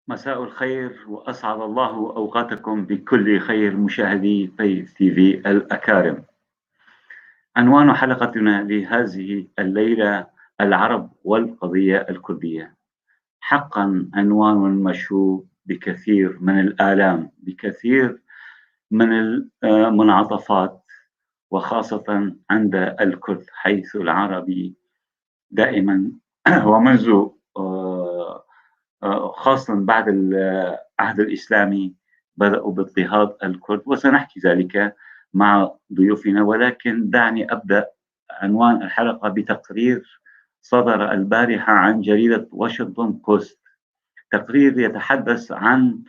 مساء الخير وأسعد الله أوقاتكم بكل خير مشاهدي طيف تي في الأكارم. عنوان حلقتنا لهذه الليلة العرب والقضية الكردية. حقا عنوان مشوب بكثير من الآلام، بكثير من المنعطفات، وخاصة عند الكرد، حيث العربي دائما ومنذ خاصة بعد العهد الإسلامي بدأوا باضطهاد الكرد، وسنحكي ذلك مع ضيوفنا. ولكن دعني أبدأ عنوان الحلقة بتقرير صدر البارحة عن جريدة واشنطن بوست، تقرير يتحدث عن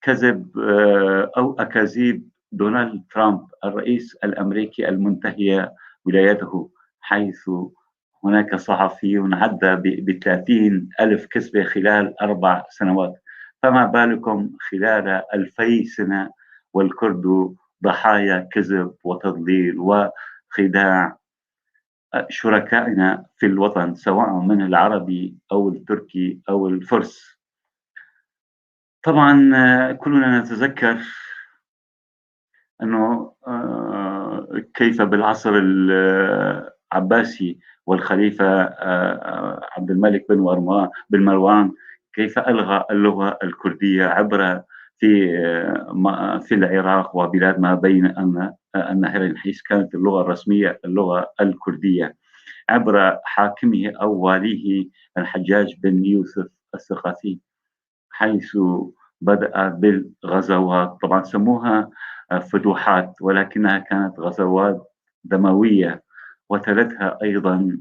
كذب أو أكاذيب دونالد ترامب الرئيس الأمريكي المنتهية ولايته، حيث هناك صحفي عدى ب30,000 كذبة خلال 4 سنوات، فما بالكم خلال 2000 سنة والكرد ضحايا كذب وتضليل وخداع شركائنا في الوطن، سواء من العربي أو التركي أو الفرس. طبعا كلنا نتذكر أنه كيف بالعصر العباسي والخليفة عبد الملك بن مروان كيف ألغى اللغة الكردية عبر في العراق وبلاد ما بين النهرين، حيث كانت اللغة الرسمية اللغة الكردية، عبر حاكمه أو واليه الحجاج بن يوسف الثقفي، حيث بدأ بالغزوات. طبعا سموها فتوحات، ولكنها كانت غزوات دموية، وتلتها أيضا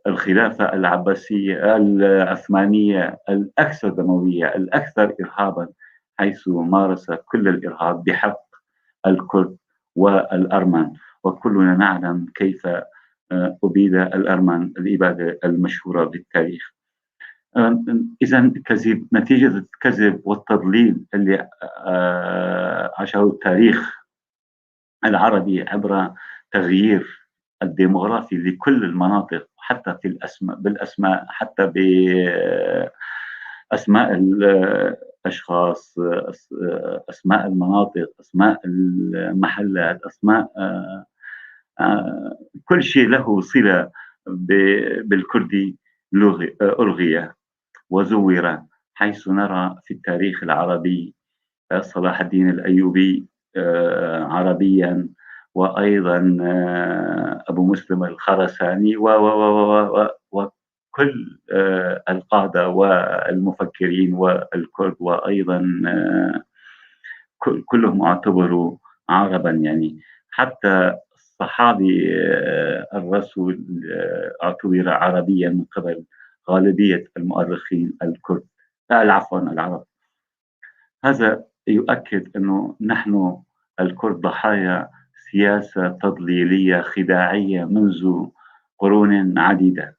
الخلافة العباسية العثمانية الأكثر دموية الأكثر إرهابا، حيث مارس كل الإرهاب بحق الكرد والأرمن، وكلنا نعلم كيف أبيد الأرمن، الإبادة المشهورة بالتاريخ. إذا كذب، نتيجة الكذب والتضليل اللي عاشه التاريخ العربي عبر تغيير الديموغرافي لكل المناطق، حتى في الأسماء، بالأسماء، حتى بأسماء الأشخاص، أسماء المناطق، أسماء المحلات، أسماء كل شيء له صلة بالكردي ألغي وزور، حيث نرى في التاريخ العربي صلاح الدين الأيوبي عربيا، وأيضا أبو مسلم الخرساني وكل القادة والمفكرين والكرد، وأيضا كلهم اعتبروا عربا. يعني حتى الصحابي الرسول اعتبر عربيا من قبل غالبية المؤرخين الكرد، عفوا العرب. هذا يؤكد أنه نحن الكرد ضحايا سياسة تضليلية خداعية منذ قرون عديدة،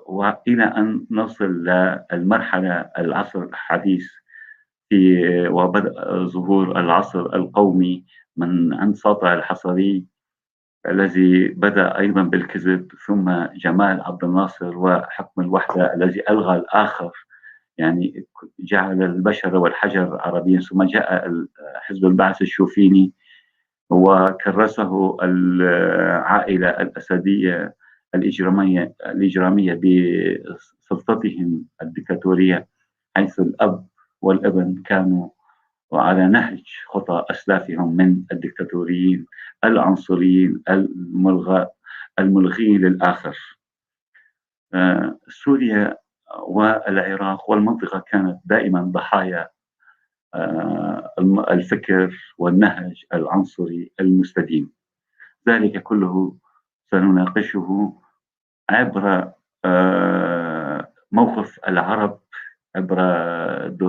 وإلى أن نصل للمرحلة العصر الحديث في وبدأ ظهور العصر القومي من عند ساطع الحصري الذي بدأ أيضا بالكذب، ثم جمال عبد الناصر وحكم الوحدة الذي ألغى الآخر، يعني جعل البشر والحجر عربيا، ثم جاء حزب البعث الشوفيني وكرسه العائلة الأسدية الإجرامية بسلطتهم الدكتاتورية، حيث الأب والابن كانوا وعلى نهج خطى أسلافهم من الدكتاتوريين العنصريين الملغين للآخر. سوريا والعراق والمنطقة كانت دائما ضحايا الفكر والنهج العنصري المستديم. ذلك كله سنناقشه عبر موقف العرب، عبر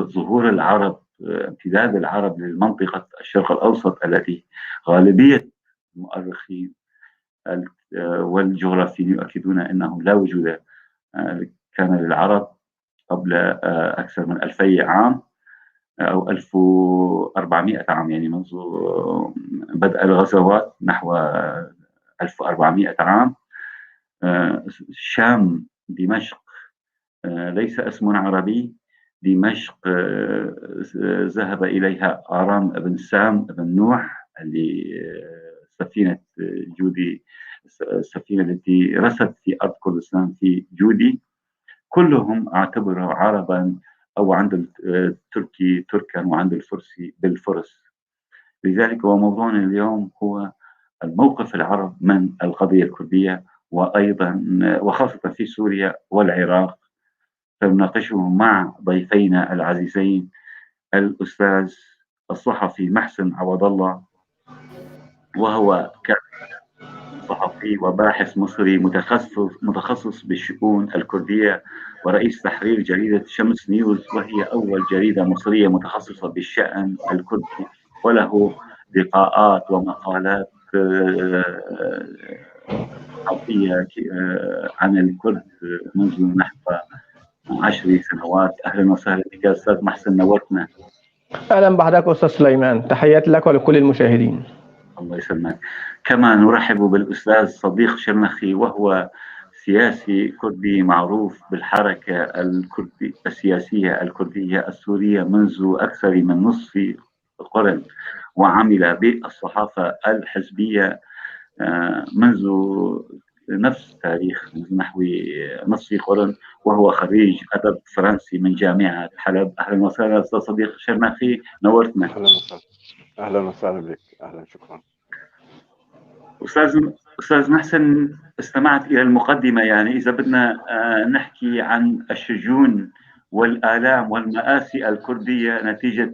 ظهور العرب، امتداد العرب للمنطقة الشرق الأوسط التي غالبية المؤرخين والجغرافيين يؤكدون أنه لا وجود كان للعرب قبل أكثر من 2000 عام أو 1400 عام، يعني منذ بدء الغزوات نحو 1400 عام. الشام دمشق ليس اسم عربي، دمشق ذهب إليها آرام بن سام بن نوح اللي سفينة جودي، السفينة التي رست في أرض كردستان في جودي. كلهم اعتبروا عربا، أو عند التركي تركا وعند الفرسي بالفرس. لذلك هو موضوعنا اليوم هو الموقف العرب من القضية الكردية، وأيضا وخاصة في سوريا والعراق. سنناقشه مع ضيفينا العزيزين الأستاذ الصحفي محسن عوض الله، وهو صحفي وباحث مصري متخصص بالشؤون الكردية، ورئيس تحرير جريدة شمس نيوز، وهي أول جريدة مصرية متخصصة بالشأن الكردي، وله لقاءات ومقالات صحفية عن الكرد منذ نحو 10 سنوات. أهلا وسهلا بك أستاذ محسن، نورتنا. أهلا بحضرتك أستاذ سليمان، تحياتي لك ولكل المشاهدين. الله يسلمك. كما نرحب بالأستاذ صديق شرنخي، وهو سياسي كردي معروف بالحركة الكردية السياسية الكردية السورية منذ أكثر من نصف قرن، وعمل بالصحافة الحزبية منذ نفس تاريخ نحو نصف قرن، وهو خريج أدب فرنسي من جامعة حلب. أهلا وسهلا أستاذ صديق شرنخي، نورتنا. أهلا وسهلا، أهلا وسهلا بك، أهلا، شكرا. أستاذ محسن، استمعت إلى المقدمة. يعني إذا بدنا نحكي عن الشجون والآلام والمآسي الكردية نتيجة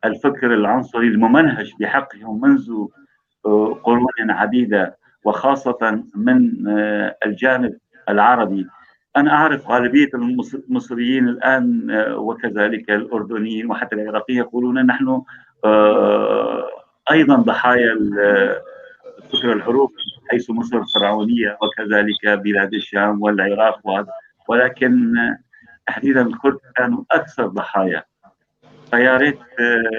الفكر العنصري الممنهج بحقهم منذ قرون عديدة، وخاصة من الجانب العربي. أنا أعرف غالبية المصريين الآن وكذلك الأردنيين وحتى العراقيين يقولون نحن أيضا ضحايا الفكر العروبي، حيث مصر فرعونية وكذلك بلاد الشام والعراق، ولكن تحديدا الكرد كانوا أكثر ضحايا. فيا ريت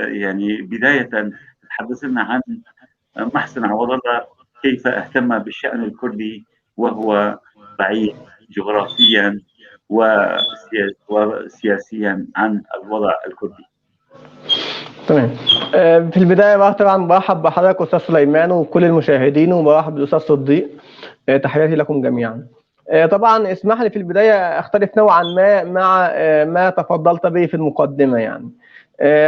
يعني بداية تحدث لنا عن محسن عوض الله، كيف اهتم بالشأن الكردي وهو بعيد جغرافيا وسياسيا عن الوضع الكردي. تمام. في البداية بقى طبعا برحب بحضرتك أستاذ سليمان وكل المشاهدين، وبرحب بالأستاذ صديق، تحياتي لكم جميعا. طبعا اسمح لي في البداية أختلف نوعا ما مع ما تفضلت به في المقدمة. يعني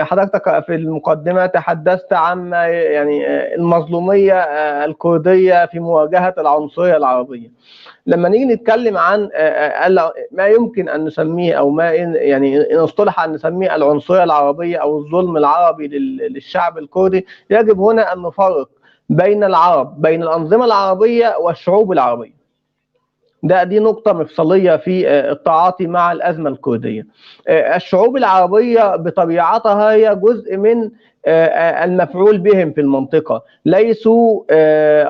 حضرتك في المقدمة تحدثت عن يعني المظلومية الكردية في مواجهة العنصرية العربية. لما نيجي نتكلم عن ما يمكن أن نسميه أو ما يعني إن اصطلح أن نسميه العنصرية العربية أو الظلم العربي للشعب الكردي، يجب هنا أن نفرق بين العرب، بين الأنظمة العربية والشعوب العربية. دي نقطة مفصلية في التعاطي مع الأزمة الكردية. الشعوب العربية بطبيعتها هي جزء من المفعول بهم في المنطقة، ليسوا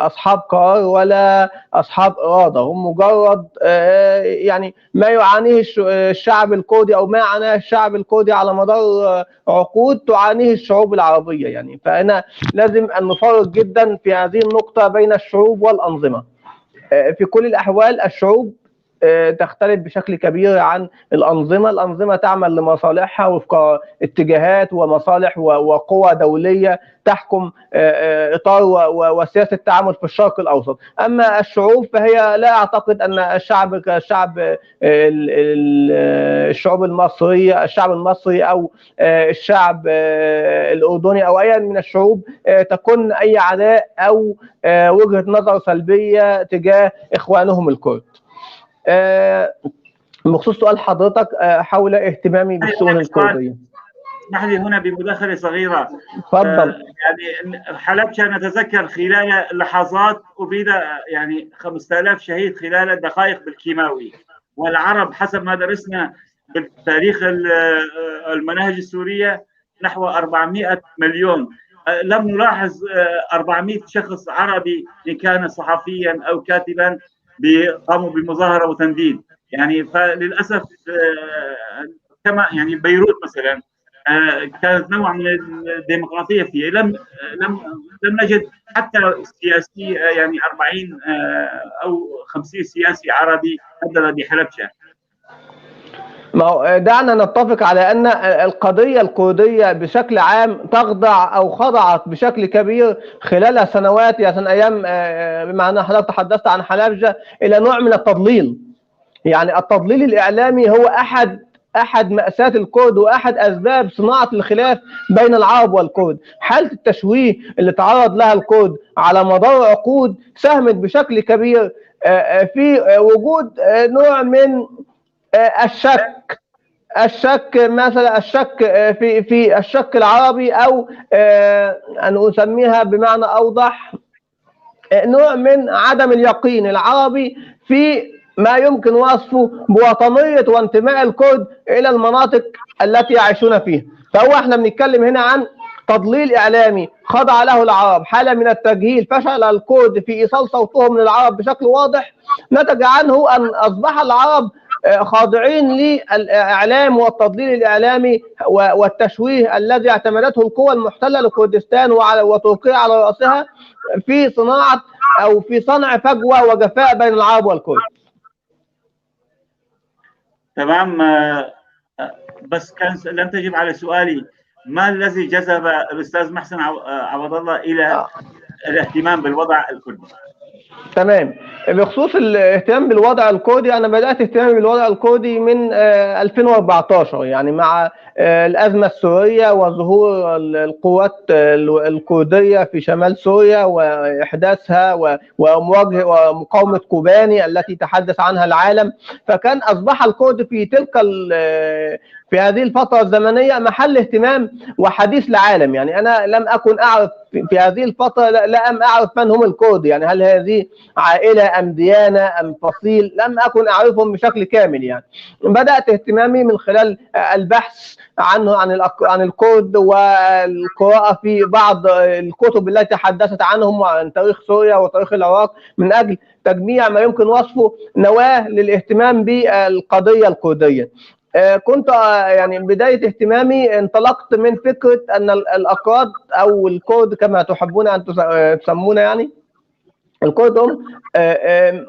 أصحاب قرار ولا أصحاب إرادة، هم مجرد يعني ما يعانيه الشعب الكردي أو ما عاناه الشعب الكردي على مدار عقود تعانيه الشعوب العربية. يعني فأنا لازم أن نفرق جدا في هذه النقطة بين الشعوب والأنظمة. في كل الأحوال الشعوب تختلف بشكل كبير عن الأنظمة. الأنظمة تعمل لمصالحها وفق اتجاهات ومصالح وقوى دولية تحكم إطار وسياسة التعامل في الشرق الأوسط. أما الشعوب فهي لا أعتقد أن الشعب كشعب الشعوب المصرية، الشعب المصري أو الشعب الأردني أو أي من الشعوب تكون أي عداء أو وجهة نظر سلبية تجاه إخوانهم الكرد. بخصوص سؤال حضرتك حول اهتمامي بالشؤون الكردية، اسمح لي هنا بمداخلة صغيرة. تفضل. يعني حلبجة نتذكر خلال لحظات أبيد يعني 5000 شهيد خلال دقائق بالكيماوي، والعرب حسب ما درسنا بالتاريخ المناهج السورية نحو 400 مليون. لم نلاحظ 400 شخص عربي إن كان صحفيا أو كاتبا قاموا بمظاهرة وتنديد. يعني فللأسف كما يعني بيروت مثلا كانت نوع من الديمقراطية فيها، لم لم لم نجد حتى سياسي يعني 40 أو 50 سياسي عربي هدد بحلبجة. ما هو دعنا نتفق على أن القضية الكردية بشكل عام تخضع أو خضعت بشكل كبير خلال سنوات، يعني أيام بما أن حضرتك تحدثت عن حلبجة، إلى نوع من التضليل. يعني التضليل الإعلامي هو أحد مأساة الكرد وأحد أسباب صناعة الخلاف بين العرب والكرد. حالة التشويه اللي تعرض لها الكرد على مدار عقود ساهمت بشكل كبير في وجود نوع من الشك مثلا، الشك في الشك العربي، أو أن أسميها بمعنى أوضح نوع من عدم اليقين العربي في ما يمكن وصفه بوطنية وانتماء الكرد إلى المناطق التي يعيشون فيها. فهو احنا بنتكلم هنا عن تضليل إعلامي خضع له العرب، حالة من التجهيل، فشل الكرد في إيصال صوتهم للعرب بشكل واضح، نتج عنه أن أصبح العرب خاضعين للإعلام والتضليل الإعلامي والتشويه الذي اعتمدته القوى المحتلة لكردستان وتركيا على رأسها في صناعة أو في صنع فجوة وجفاء بين العرب والكرد. تمام. بس كان لم تجب على سؤالي، ما الذي جذب الأستاذ محسن عوض الله إلى الاهتمام بالوضع الكردي؟ تمام. بخصوص الاهتمام بالوضع الكردي، أنا بدأت اهتمامي بالوضع الكردي من 2014، يعني مع الأزمة السورية وظهور القوات الكردية في شمال سوريا وإحداثها ومواجهة ومقاومة كوباني التي تحدث عنها العالم. فكان أصبح الكرد في تلك في هذه الفترة الزمنية محل اهتمام وحديث العالم. يعني أنا لم أكن أعرف في هذه الفترة، لم أعرف من هم الكرد، يعني هل هذه عائلة أم ديانة أم فصيل، لم أكن أعرفهم بشكل كامل. يعني بدأت اهتمامي من خلال البحث عنه عن الكرد والقراءة في بعض الكتب التي تحدثت عنهم وعن تاريخ سوريا وتاريخ العراق، من أجل تجميع ما يمكن وصفه نواة للاهتمام بالقضية الكردية. كنت يعني بداية اهتمامي انطلقت من فكرة أن الأكراد أو الكرد كما تحبون أن تسمونه، يعني الكرد هم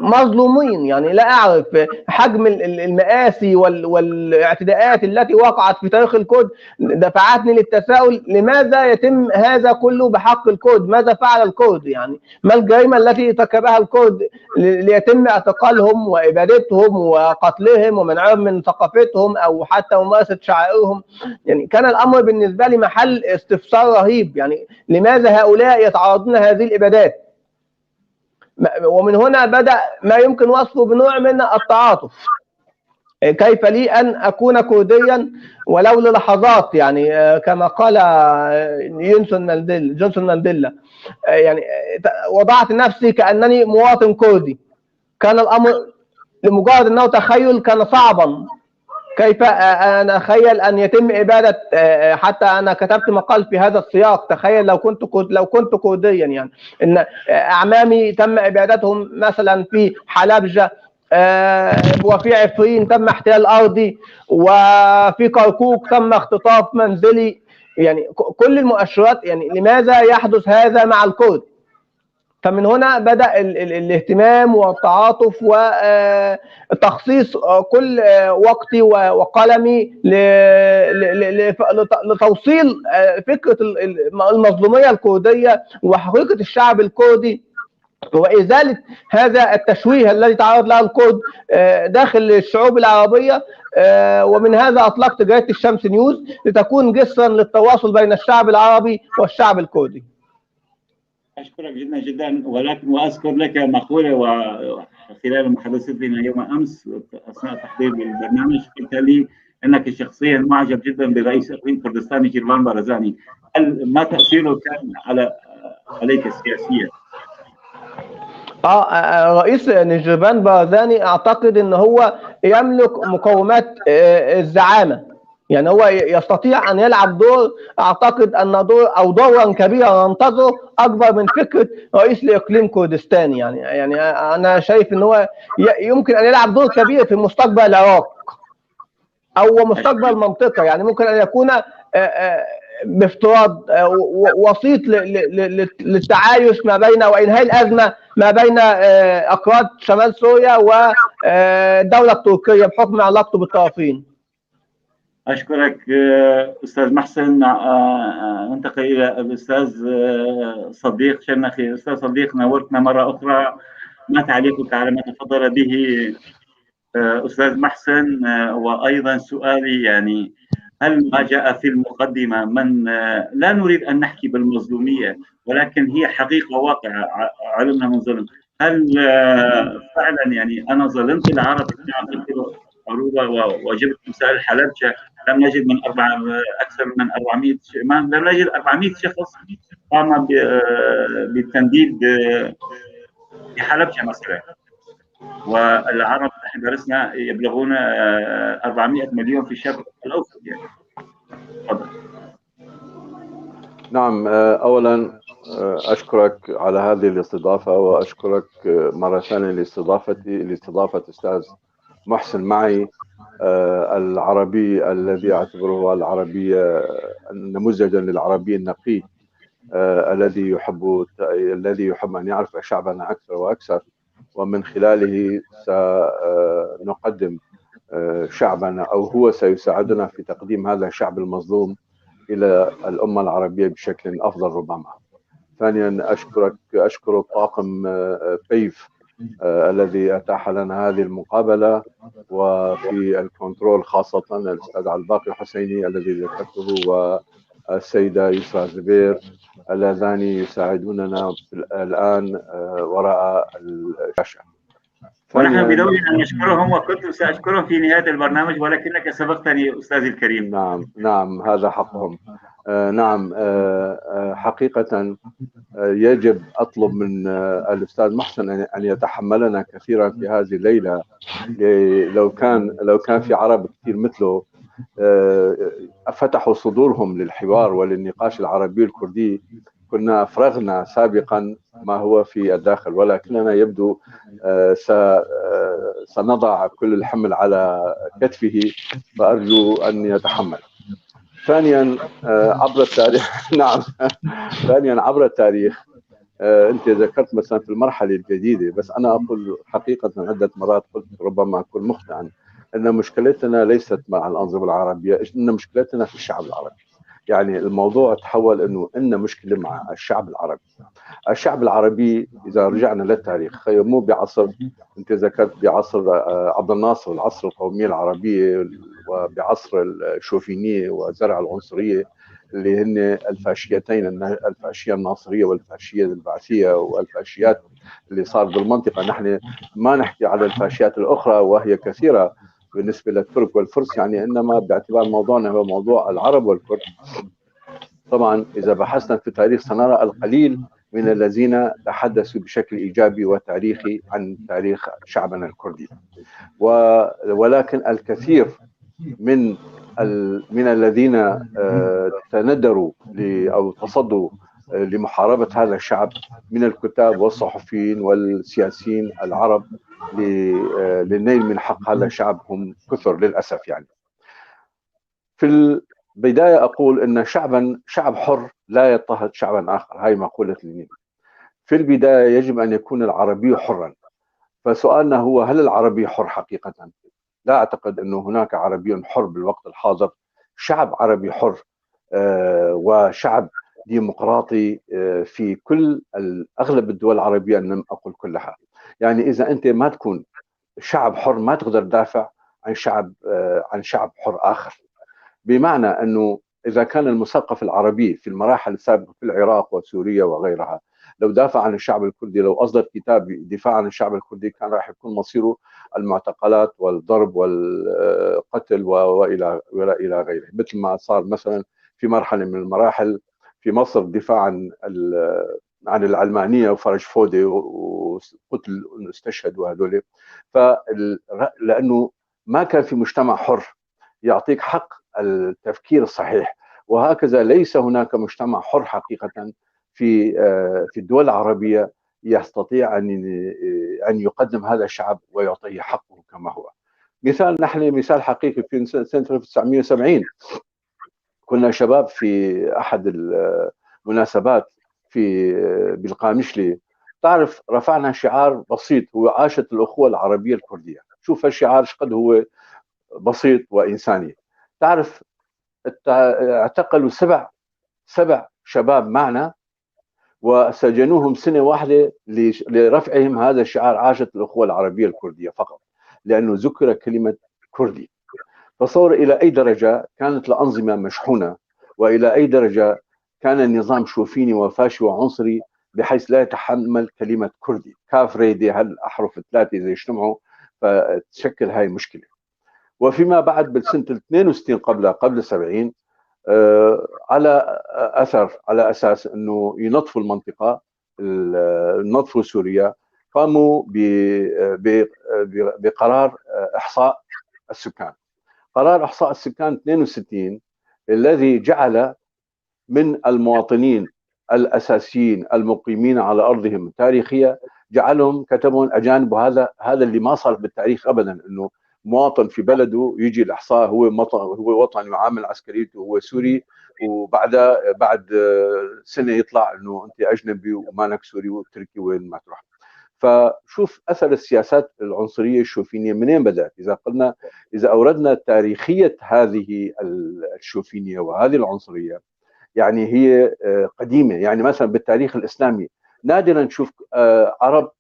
مظلومين. يعني لا أعرف حجم المآسي والاعتداءات التي وقعت في تاريخ الكرد دفعتني للتساؤل: لماذا يتم هذا كله بحق الكرد؟ ماذا فعل الكرد؟ يعني ما الجريمة التي ارتكبها الكرد ليتم اعتقالهم وإبادتهم وقتلهم ومنعهم من ثقافتهم أو حتى ممارسة شعائرهم؟ يعني كان الأمر بالنسبة لي محل استفسار رهيب، يعني لماذا هؤلاء يتعرضون لهذه الإبادات؟ ومن هنا بدأ ما يمكن وصفه بنوع من التعاطف. كيف لي أن أكون كرديا ولو للحظات؟ يعني كما قال جونسون مانديلا، يعني وضعت نفسي كأنني مواطن كردي. كان الأمر لمجرد أنه تخيل كان صعبا. كيف أنا أتخيل أن يتم إبادة؟ حتى أنا كتبت مقال في هذا السياق: تخيل لو كنت كرديا، يعني إن أعمامي تم إبادتهم مثلا في حلبجة، وفي عفرين تم احتلال أرضي، وفي كركوك تم اختطاف منزلي. يعني كل المؤشرات، يعني لماذا يحدث هذا مع الكرد؟ فمن هنا بدأ الاهتمام والتعاطف وتخصيص كل وقتي وقلمي لتوصيل فكرة المظلومية الكردية وحقيقة الشعب الكردي وإزالة هذا التشويه الذي تعرض له الكرد داخل الشعوب العربية. ومن هذا أطلقت جريدة الشمس نيوز لتكون جسرا للتواصل بين الشعب العربي والشعب الكردي. أشكرك جدا جدا، ولكن وأذكر لك مقولة وخلال محادثتنا يوم أمس أثناء تحضير البرنامج قلت لي أنك شخصيا معجب جدا برئيس إقليم كردستان نيجيرفان بارزاني، هل ما تأثيره كان عليك سياسيا؟ رئيس نيجيرفان بارزاني أعتقد أن هو يملك مقومات الزعامة، يعني هو يستطيع أن يلعب دور، أعتقد أن دور أو دورا كبيرا ننتظره أكبر من فكرة رئيس لإقليم كردستان. يعني أنا شايف أن هو يمكن أن يلعب دور كبير في مستقبل العراق أو مستقبل المنطقة. يعني ممكن أن يكون بافتراض وسيط للتعايش ما بين وإنهاء الأزمة ما بين أكراد شمال سوريا والدولة التركية بحكم علاقته بالطرفين. أشكرك أستاذ محسن. ننتقل إلى الأستاذ صديق شرنخي. أستاذ صديق، نورتنا مرة أخرى. ما تعليقك على ما تفضل به أستاذ محسن؟ وأيضا سؤالي، يعني هل ما جاء في المقدمة من لا نريد أن نحكي بالمظلومية ولكن هي حقيقة واقعة علمنا من ظلم، هل فعلا يعني أنا ظلمت العرب عروبة وجبت مثال حلبجة، لم نجد من أكثر من 400، لم نجد 400 شخص قام بالتنديد بحلبجة مثلا، والعرب نحن درسنا يبلغون 400 مليون في الشرق الأوسط. يعني تفضل. نعم، أولا أشكرك على هذه الاستضافة، وأشكرك مرة ثانية لاستضافة أستاذ محسن معي، العربي الذي أعتبره العربي نموذجا للعربي النقي، الذي يحب أن يعرف شعبنا أكثر وأكثر، ومن خلاله سنقدم شعبنا، أو هو سيساعدنا في تقديم هذا الشعب المظلوم إلى الأمة العربية بشكل أفضل ربما. ثانيا أشكر الطاقم بيف الذي أتاح لنا هذه المقابلة، وفي الكنترول خاصة الأستاذ عبد الباقي الحسيني الذي ذكرته، والسيدة يسرى زبير، اللذان يساعدوننا الآن وراء الشاشة. ونحن بدورنا نشكرهم، وكنت سأشكرهم في نهاية البرنامج ولكنك سبقتني أستاذي الكريم. نعم نعم، هذا حقهم. نعم، حقيقة يجب أطلب من الأستاذ محسن أن يتحملنا كثيرا في هذه الليلة. لو كان في عرب كثير مثله فتحوا صدورهم للحوار وللنقاش العربي الكردي، كنا أفرغنا سابقا ما هو في الداخل، ولكننا يبدو سنضع كل الحمل على كتفه، فأرجو أن يتحمل. ثانيا عبر التاريخ نعم، ثانيا عبر التاريخ أنت ذكرت مثلا في المرحلة الجديدة، بس أنا أقول حقيقة عدة مرات قلت ربما أكون مخطئا أن مشكلتنا ليست مع الأنظمة العربية، إن مشكلتنا في الشعب العربي. يعني الموضوع تحول انه ان مشكلة مع الشعب العربي. الشعب العربي اذا رجعنا للتاريخ، مو بعصر، انت ذكرت بعصر عبد الناصر، العصر القومية العربية، وبعصر الشوفينيه وزرع العنصرية اللي هن الفاشيتين، الفاشية الناصريه والفاشيه البعثيه والفاشيات اللي صار بالمنطقة. نحن ما نحكي على الفاشيات الاخرى وهي كثيرة بالنسبة للترك والفرس، يعني انما باعتبار موضوعنا هو موضوع العرب والكرد. طبعا اذا بحثنا في التاريخ سنرى القليل من الذين تحدثوا بشكل ايجابي وتاريخي عن تاريخ شعبنا الكردي، ولكن الكثير من الذين تندروا او تصدوا لمحاربة هذا الشعب من الكتاب والصحفيين والسياسيين العرب للنيل من حق هذا الشعب هم كثر للاسف. يعني في البداية اقول ان شعبا، شعب حر لا يضطهد شعبا اخر، هاي مقولة لينين. في البداية يجب ان يكون العربي حرا، فسؤالنا هو هل العربي حر حقيقة؟ لا اعتقد انه هناك عربي حر بالوقت الحاضر، شعب عربي حر وشعب ديمقراطي في كل اغلب الدول العربية، ان لم اقل كلها. يعني اذا انت ما تكون شعب حر ما تقدر تدافع عن شعب حر اخر. بمعنى انه اذا كان المثقف العربي في المراحل السابقة في العراق وسوريا وغيرها لو دافع عن الشعب الكردي، لو اصدر كتاب دفاع عن الشعب الكردي، كان راح يكون مصيره المعتقلات والضرب والقتل والى غيره، مثل ما صار مثلا في مرحلة من المراحل في مصر دفاع عن العلمانية وفرج فودي وقتل واستشهد وهذول. لانه ما كان في مجتمع حر يعطيك حق التفكير الصحيح، وهكذا ليس هناك مجتمع حر حقيقة في الدول العربية يستطيع ان يقدم هذا الشعب ويعطيه حقه كما هو. مثال، نحن مثال حقيقي، في سنة 1970 كنا شباب في احد المناسبات في بالقامشلي، تعرف رفعنا شعار بسيط هو عاشت الاخوة العربية الكردية. شوف هالشعار قد هو بسيط وانساني. تعرف اعتقلوا سبع شباب معنا وسجنوهم سنة واحدة لرفعهم هذا الشعار عاشت الاخوة العربية الكردية فقط، لانه ذكر كلمة كردي. تصور الى اي درجه كانت الانظمة مشحونه، والى اي درجه كان النظام شوفيني وفاشي وعنصري بحيث لا يتحمل كلمة كردي، كاف ري دي، هالاحرف الثلاثة اذا اجتمعوا فتشكل هاي مشكلة. وفيما بعد بالسنة 62 قبل 70، على اثر على اساس انه ينظفوا المنطقه، ينظفوا سوريا، قاموا بقرار احصاء السكان. قرار احصاء السكان 62 الذي جعل من المواطنين الاساسيين المقيمين على ارضهم التاريخية جعلهم كتبهم اجانب، وهذا اللي ما صار بالتاريخ ابدا، انه مواطن في بلده يجي الاحصاء هو وطني وعامل عسكريته وهو سوري، وبعدها بعد سنة يطلع انه انت اجنبي ومانك سوري وتركي وين ما تروح. فشوف اثر السياسات العنصرية الشوفينيه منين بدات. اذا قلنا اذا اوردنا تاريخية هذه الشوفينيه وهذه العنصرية، يعني هي قديمة. يعني مثلا بالتاريخ الاسلامي نادرا تشوف عرب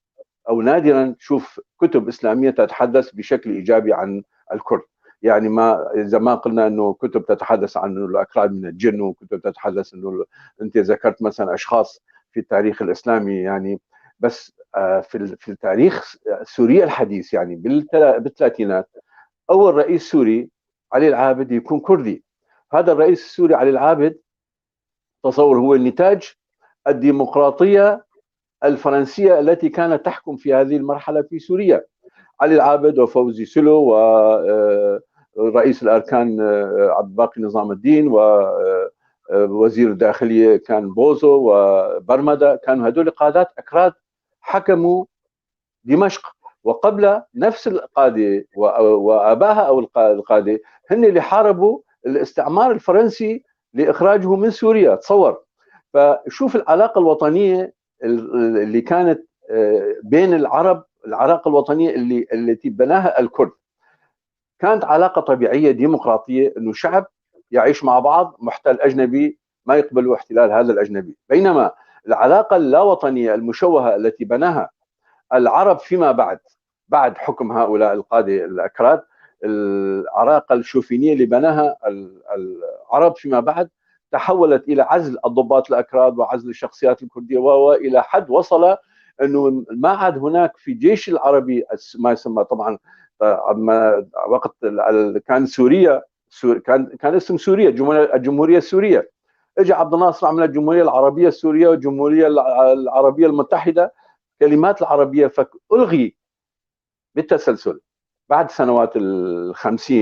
او نادرا تشوف كتب اسلامية تتحدث بشكل ايجابي عن الكرد. يعني ما اذا ما قلنا انه كتب تتحدث عن الاكراد من الجن، وكتب تتحدث انه انت ذكرت مثلا اشخاص في التاريخ الاسلامي، يعني بس في التاريخ السوري الحديث، يعني بالثلاثينات اول رئيس سوري علي العابد يكون كردي. هذا الرئيس السوري علي العابد تصور هو النتاج الديمقراطية الفرنسية التي كانت تحكم في هذه المرحلة في سوريا. علي العابد وفوزي سلو ورئيس الاركان عبد الباقي نظام الدين ووزير الداخلية كان بوزو وبرمده، كانوا هذول قادات اكراد حكموا دمشق. وقبل نفس القادة واباها او القادة هن اللي حاربوا الاستعمار الفرنسي لاخراجه من سوريا، تصور. فشوف العلاقة الوطنية. اللي كانت بين العرب، العلاقة الوطنية اللي التي بناها الكرد كانت علاقة طبيعية ديمقراطية، انه شعب يعيش مع بعض، محتل اجنبي ما يقبلوا احتلال هذا الاجنبي. بينما العلاقة اللاوطنيه المشوهه التي بناها العرب فيما بعد، بعد حكم هؤلاء القادة الاكراد، العلاقة الشوفينيه اللي بناها العرب فيما بعد تحولت الى عزل الضباط الاكراد وعزل الشخصيات الكردية، والى حد وصل انه ما عاد هناك في الجيش العربي ما يسمى طبعا وقت كان سوريا، كان اسم سوريا الجمهورية السورية، اجى عبد الناصر عمل الجمهورية العربية السورية والجمهوريه العربية المتحدة، كلمات العربية فالغي بالتسلسل بعد سنوات ال50،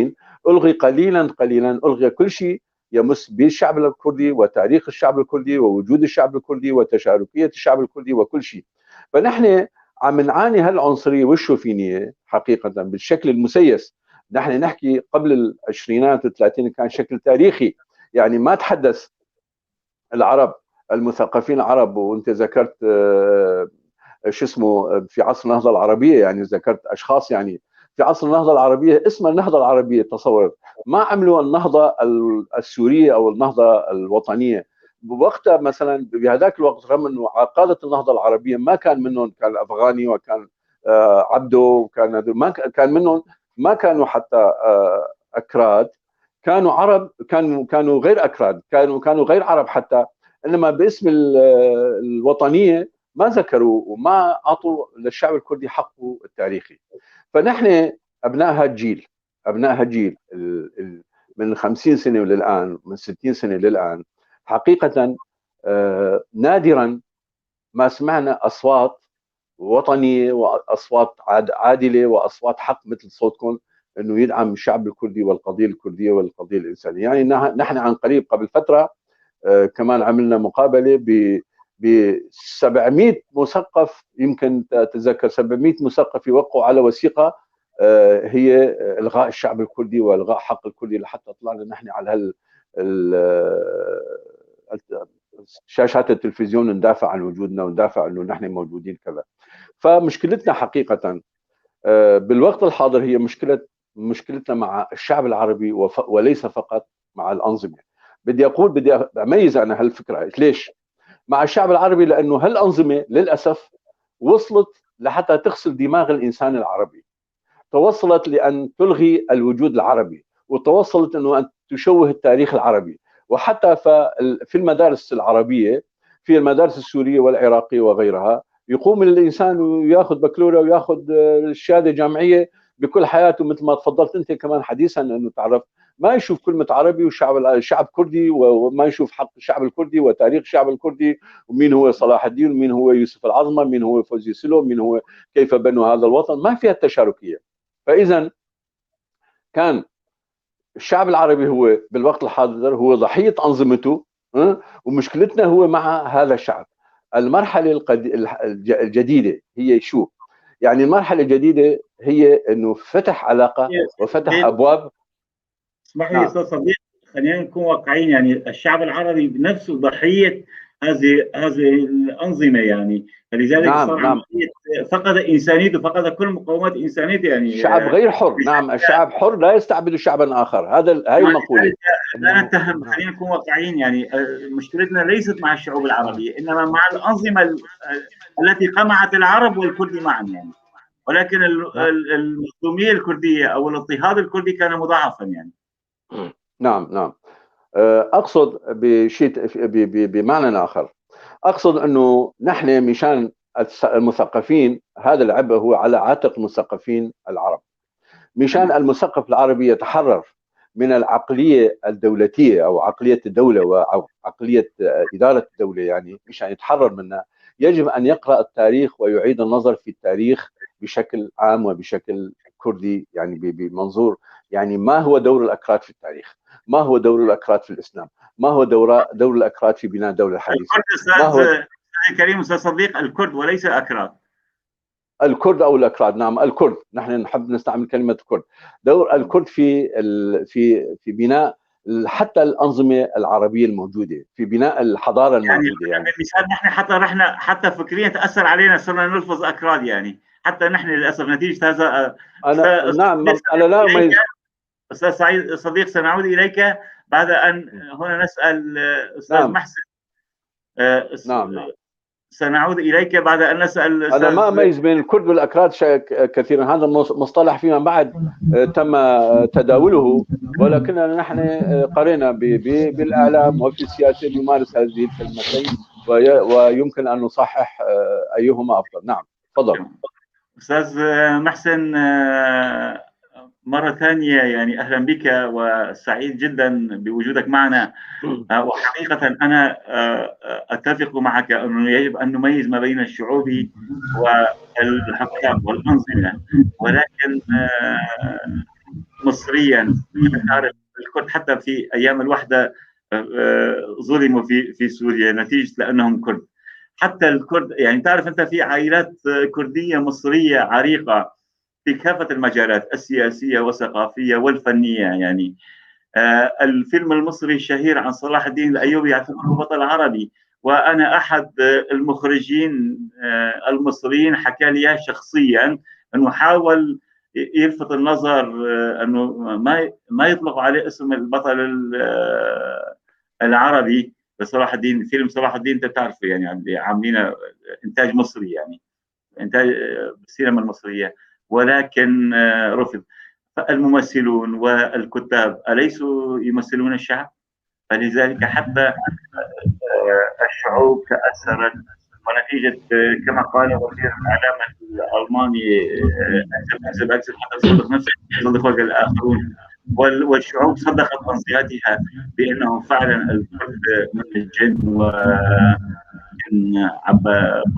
الغي قليلا قليلا، الغي كل شيء يمس بالشعب الكردي وتاريخ الشعب الكردي ووجود الشعب الكردي وتشاركيه الشعب الكردي وكل شيء. فنحن عم نعاني هالعنصريه والشوفينيه حقيقة بالشكل المسيس. نحن نحكي قبل العشرينات والثلاثين كان شكل تاريخي، يعني ما تحدث العرب المثقفين العرب، وانت ذكرت شو اسمه في عصر النهضة العربية، يعني ذكرت اشخاص يعني في عصر النهضة العربية، اسمها النهضة العربية، تصور ما عملوا النهضة السورية او النهضة الوطنية بوقتها. مثلا بهذاك الوقت رغم انه قاده النهضة العربية ما كان منهم، كان الافغاني وكان عبده وكان ما كان منهم، ما كانوا حتى اكراد، كانوا عرب، كانوا غير اكراد، كانوا غير عرب حتى، انما باسم الوطنية ما ذكروا وما اعطوا للشعب الكردي حقه التاريخي. فنحن ابناء هالجيل، ابناء هالجيل من 50 سنة وللان، من 60 سنة للان، حقيقة نادرا ما سمعنا اصوات وطنية واصوات عادلة واصوات حق مثل صوتكم انه يدعم الشعب الكردي والقضية الكردية والقضية الانسانية. يعني نحن عن قريب قبل فترة كمان عملنا مقابله ب 700 مثقف، يمكن تتذكر 700 مثقف يوقعوا على وثيقة هي الغاء الشعب الكردي والغاء حق الكردي، لحتى طلعنا نحن على هال شاشات التلفزيون ندافع عن وجودنا وندافع انه نحن موجودين كذا. فمشكلتنا حقيقة بالوقت الحاضر هي مشكلتنا مع الشعب العربي وليس فقط مع الانظمة. بدي اقول، بدي اميز انا هالفكرة ليش مع الشعب العربي، لانه هالانظمه للاسف وصلت لحتى تغسل دماغ الانسان العربي، توصلت لان تلغي الوجود العربي، وتوصلت انه ان تشوه التاريخ العربي. وحتى في المدارس العربية، في المدارس السورية والعراقيه وغيرها، يقوم الانسان وياخذ بكالوريا وياخذ الشهادة الجامعية بكل حياته، مثل ما تفضلت انت كمان حديثا انه تعرف ما يشوف كلمة عربي وشعب شعب كردي، وما يشوف حق الشعب الكردي وتاريخ الشعب الكردي، ومين هو صلاح الدين، ومين هو يوسف العظمة، مين هو فوزي سلو، مين هو كيف بنوا هذا الوطن، ما فيها التشاركيه. فاذا كان الشعب العربي هو بالوقت الحاضر هو ضحية انظمته، ومشكلتنا هو مع هذا الشعب. المرحلة الجديدة هي شو؟ يعني المرحلة الجديدة هي انه فتح علاقة وفتح ابواب. اسمح لي استاذ صديق، خلينا نكون واقعيين، يعني الشعب العربي بنفسه ضحية هذه الانظمة، يعني فلذلك نعم صار نعم. فقد انسانيته، فقد كل مقومات انسانيته، يعني الشعب غير حر. نعم الشعب حر لا يستعبد شعبا اخر، هذا هاي المقولة. لا نتهم، خلينا نكون واقعيين، يعني مشكلتنا ليست مع الشعوب العربية، انما مع الانظمة التي قمعت العرب والكرد معا، يعني ولكن المظلوميه الكردية او الاضطهاد الكردي كان مضاعفا يعني. نعم نعم، اقصد بشيء بمعنى اخر، اقصد انه نحن مشان المثقفين هذا العبء هو على عاتق المثقفين العرب، مشان المثقف العربي يتحرر من العقلية الدولتيه او عقلية الدولة وعقلية ادارة الدولة، يعني مشان يتحرر منها يجب ان يقرا التاريخ ويعيد النظر في التاريخ بشكل عام وبشكل كردي، يعني بمنظور يعني ما هو دور الاكراد في التاريخ، ما هو دور الاكراد في الاسلام، ما هو دور الاكراد في بناء الدولة الحديثة. ما هو كريم استاذ صديق، الكرد وليس الاكراد. الكرد او الاكراد، نعم الكرد، نحن نحب نستعمل كلمة الكرد. دور الكرد في في في بناء حتى الأنظمة العربية الموجودة في بناء الحضارة الموجودة. يعني مثال نحن حتى رحنا حتى فكريا تأثر علينا، صرنا نلفظ أكراد، يعني حتى نحن للأسف نتيجة هذا. أنا نعم أنا لا أميز. أستاذ سعيد صديق، سنعود إليك بعد أن هنا نسأل أستاذ نعم. محسن. نعم. سنعود إليك بعد أن نسأل. أنا ما أميز بين الكرد والأكراد كثيرا، هذا مصطلح فيما بعد تم تداوله، ولكننا نحن قرينا بالإعلام وفي السياسة نمارس هذه الكلمتين، ويمكن أن نصحح أيهما أفضل. نعم تفضل أستاذ محسن مرة ثانية، يعني أهلا بك وسعيد جدا بوجودك معنا. وحقيقة أنا أتفق معك أنه يجب أن نميز ما بين الشعوب والحكام والأنظمة، ولكن مصريا تعرف الكرد حتى في أيام الوحدة ظلموا في سوريا نتيجة لأنهم كرد. حتى الكرد يعني تعرف أنت في عائلات كردية مصرية عريقة في كافة المجالات السياسية والثقافية والفنية. يعني الفيلم المصري الشهير عن صلاح الدين الأيوبي يعتبره بطل عربي، وأنا أحد المخرجين المصريين حكى لي شخصيا أنه حاول يلفت النظر أنه ما يطلق عليه اسم البطل العربي لصلاح الدين. فيلم صلاح الدين أنت بتعرفه، يعني عاملين إنتاج مصري، يعني إنتاج السينما المصرية، ولكن رفض. فالممثلون والكتاب أليسوا يمثلون الشعب؟ فلذلك حتى الشعوب تأثرت، ونتيجة كما قال وزير الإعلام الألماني أكذب أكذب حتى تصدق نفسك يصدقك الآخرون. والشعوب صدقت أنظمتها بأنهم فعلا الكرد من الجن و من عب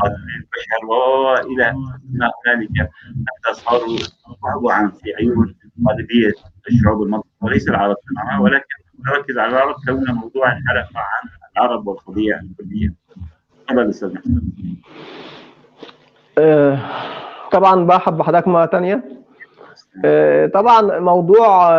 قاتلين البشر وإلى ما هنالك، حتى صاروا بعبعا في عيون غالبية الشعوب المنطقة وليس العرب معها، ولكن نركز على العرب كون موضوع الحلقة عن العرب والقضية الكردية. تفضل أستاذ محمد. طبعا برحب بحضرتك مرة ثانية. طبعا موضوع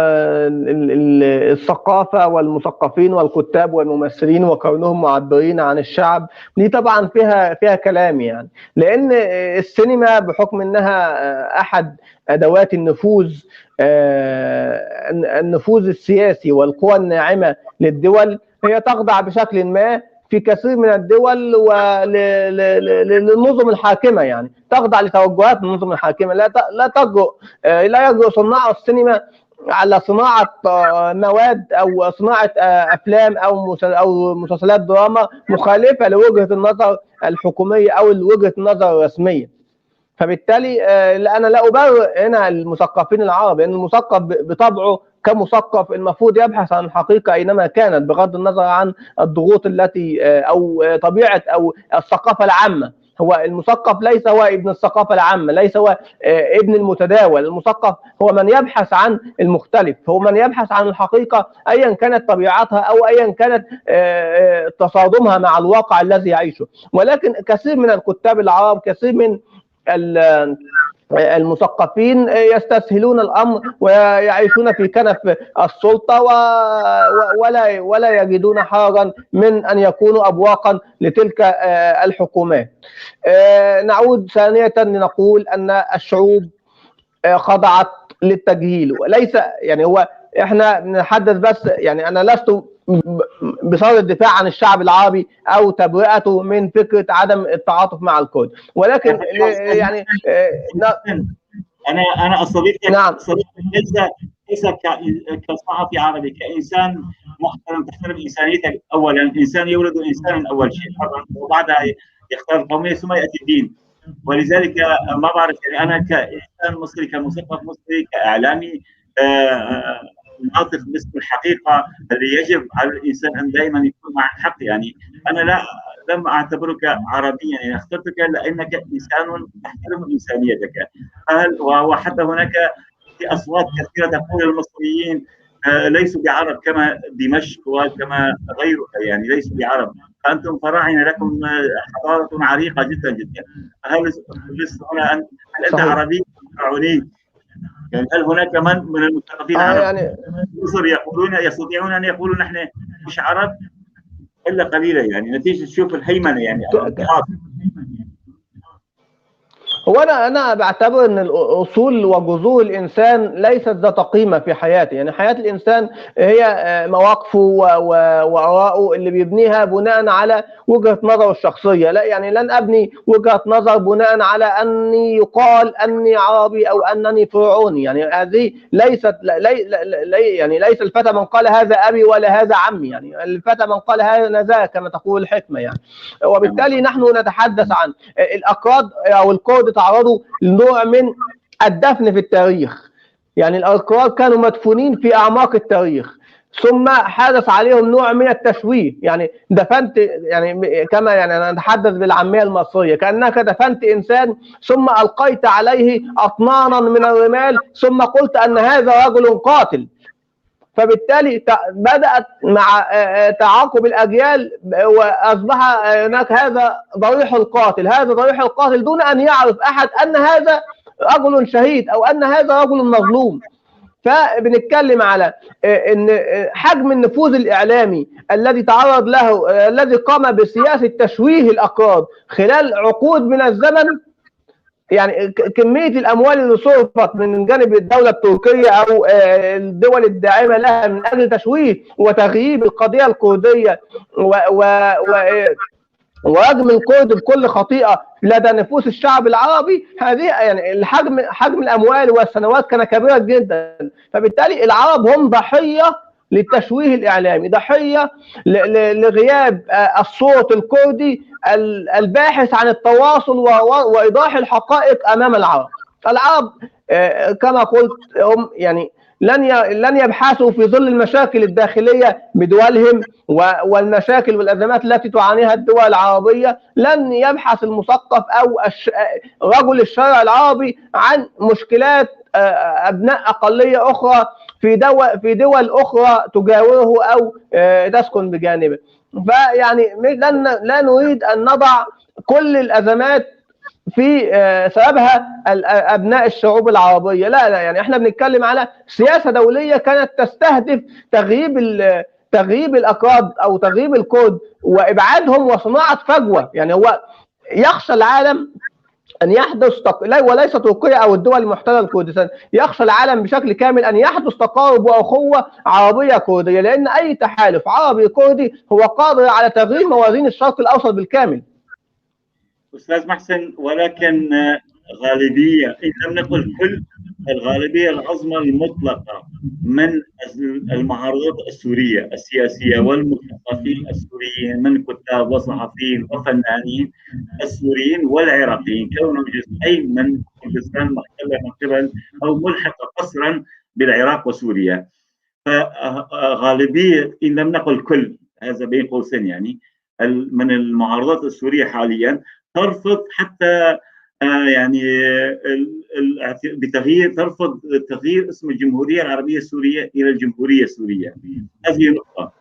الثقافة والمثقفين والكتاب والممثلين وكونهم معبرين عن الشعب دي طبعا فيها كلام، يعني لأن السينما بحكم أنها أحد أدوات النفوذ، النفوذ السياسي والقوى الناعمة للدول، هي تخضع بشكل ما في كثير من الدول وللنظم الحاكمة، يعني تخضع لتوجهات النظم الحاكمة. لا تجرؤ، لا يجرؤ صناع السينما على صناعة مواد أو صناعة أفلام أو مسلسلات دراما مخالفة لوجهة النظر الحكومية أو لوجهة النظر الرسمية. فبالتالي أنا لا أبرر هنا المثقفين العرب، لأن المثقف بطبعه كمثقف المفروض يبحث عن الحقيقة أينما كانت، بغض النظر عن الضغوط التي أو طبيعة أو الثقافة العامة. هو المثقف ليس هو ابن الثقافة العامة، ليس هو ابن المتداول. المثقف هو من يبحث عن المختلف، هو من يبحث عن الحقيقة أيا كانت طبيعتها أو أيا كانت تصادمها مع الواقع الذي يعيشه. ولكن كثير من الكتاب العرب، كثير من المثقفين يستسهلون الأمر ويعيشون في كنف السلطة ولا يجدون حرجا من أن يكونوا أبواقا لتلك الحكومات. نعود ثانية لنقول أن الشعوب خضعت للتجهيل، وليس يعني هو احنا بنحدث بس، يعني أنا لست بصدد الدفاع عن الشعب العربي او تبرئته من فكرة عدم التعاطف مع الكرد، ولكن يعني انا استضيفك. نعم. ليس كصحفي عربي، كانسان محترم تحترم انسانيتك اولا. الانسان يولد انسانا اول شيء، وبعدها يختار القومية ثم ياتي الدين. ولذلك ما بعرف، يعني انا كانسان مصري، كمثقف مصري، كاعلامي ناطق باسم الحقيقة اللي يجب على الانسان ان دائما يكون مع الحق. يعني انا لم اعتبرك عربيا، يعني اخترتك لانك انسان تحترم انسانيتك. وحتى هناك في اصوات كثيرة تقول المصريين ليسوا بعرب كما دمشق وكما غيرها، يعني ليسوا بعرب، فانتم فراعنه لكم حضارة عريقة جدا جدا. هل هنا هل انت عربي فرعوني؟ يعني هل هناك من المثقفين العرب يعني مصر يقولون، يستطيعون ان يقولوا نحن مش عرب؟ الا قليله، يعني نتيجة تشوف الهيمنة يعني. هو انا بعتبر ان الاصول وجذور الانسان ليست ذات قيمة في حياته، يعني حياة الانسان هي مواقفه وارائه اللي بيبنيها بناء على وجهه نظره الشخصية. لا يعني لن ابني وجهه نظر بناء على اني يقال اني عربي او انني فرعوني، يعني هذه ليست لي يعني ليس الفتى من قال هذا ابي ولا هذا عمي، يعني الفتى من قال هذا ذا كما تقول الحكمة يعني. وبالتالي نحن نتحدث عن الاكراد او الكرد تعرضوا لنوع من الدفن في التاريخ، يعني الأكراد كانوا مدفونين في أعماق التاريخ، ثم حدث عليهم نوع من التشويه، يعني دفنت، يعني كما يعني أنا أتحدث بالعامية المصرية، كأنك دفنت إنسان ثم ألقيت عليه أطنانا من الرمال ثم قلت أن هذا رجل قاتل. فبالتالي بدأت مع تعاقب الأجيال وأصبح هناك هذا ضريح القاتل، هذا ضريح القاتل، دون أن يعرف أحد أن هذا رجل شهيد أو أن هذا رجل مظلوم. فبنتكلم على أن حجم النفوذ الإعلامي الذي تعرض له، الذي قام بسياسة تشويه الأكراد خلال عقود من الزمن، يعني كمية الأموال اللي صرفت من جانب الدولة التركية أو الدول الداعمة لها من أجل تشويه وتغييب القضية الكردية ورجم الكرد بكل خطيئة لدى نفوس الشعب العربي، هذه يعني الحجم، حجم الأموال والسنوات كان كبيرا جدا. فبالتالي العرب هم ضحية للتشويه الإعلامي، ضحية لغياب الصوت الكردي الباحث عن التواصل وإيضاح الحقائق أمام العرب. العرب كما قلت هم يعني لن يبحثوا في ظل المشاكل الداخلية بدولهم والمشاكل والأزمات التي تعانيها الدول العربية، لن يبحث المثقف أو رجل الشارع العربي عن مشكلات أبناء أقلية أخرى في دول أخرى تجاوره أو تسكن بجانبه. فيعني لا نريد أن نضع كل الأزمات في سببها أبناء الشعوب العربية، لا لا، يعني احنا بنتكلم على سياسة دولية كانت تستهدف تغييب الأكراد أو تغييب الكرد وإبعادهم وصناعة فجوة. يعني هو يخشى العالم أن يحدث وليس تركيا أو الدول المحتلة الكردستان، يخشى العالم بشكل كامل أن يحدث تقارب وأخوة عربية كردية، لأن أي تحالف عربي كردي هو قادر على تغيير موازين الشرق الأوسط بالكامل. أستاذ محسن، ولكن غالبية، إن لم نقل كل، الغالبية العظمى المطلقة من المعارضات السورية السياسية والمثقفين السوريين من كتاب وصحفيين وفنانين السوريين والعراقيين، كونهم جزئين من كردستان محتلة من قبل أو ملحقة قسرا بالعراق وسوريا، فغالبية إن لم نقل كل، هذا بين قوسين يعني، من المعارضات السورية حاليا ترفض حتى يعني بتغيير، ترفض تغيير اسم الجمهورية العربية السورية إلى الجمهورية السورية. هذه نقطة.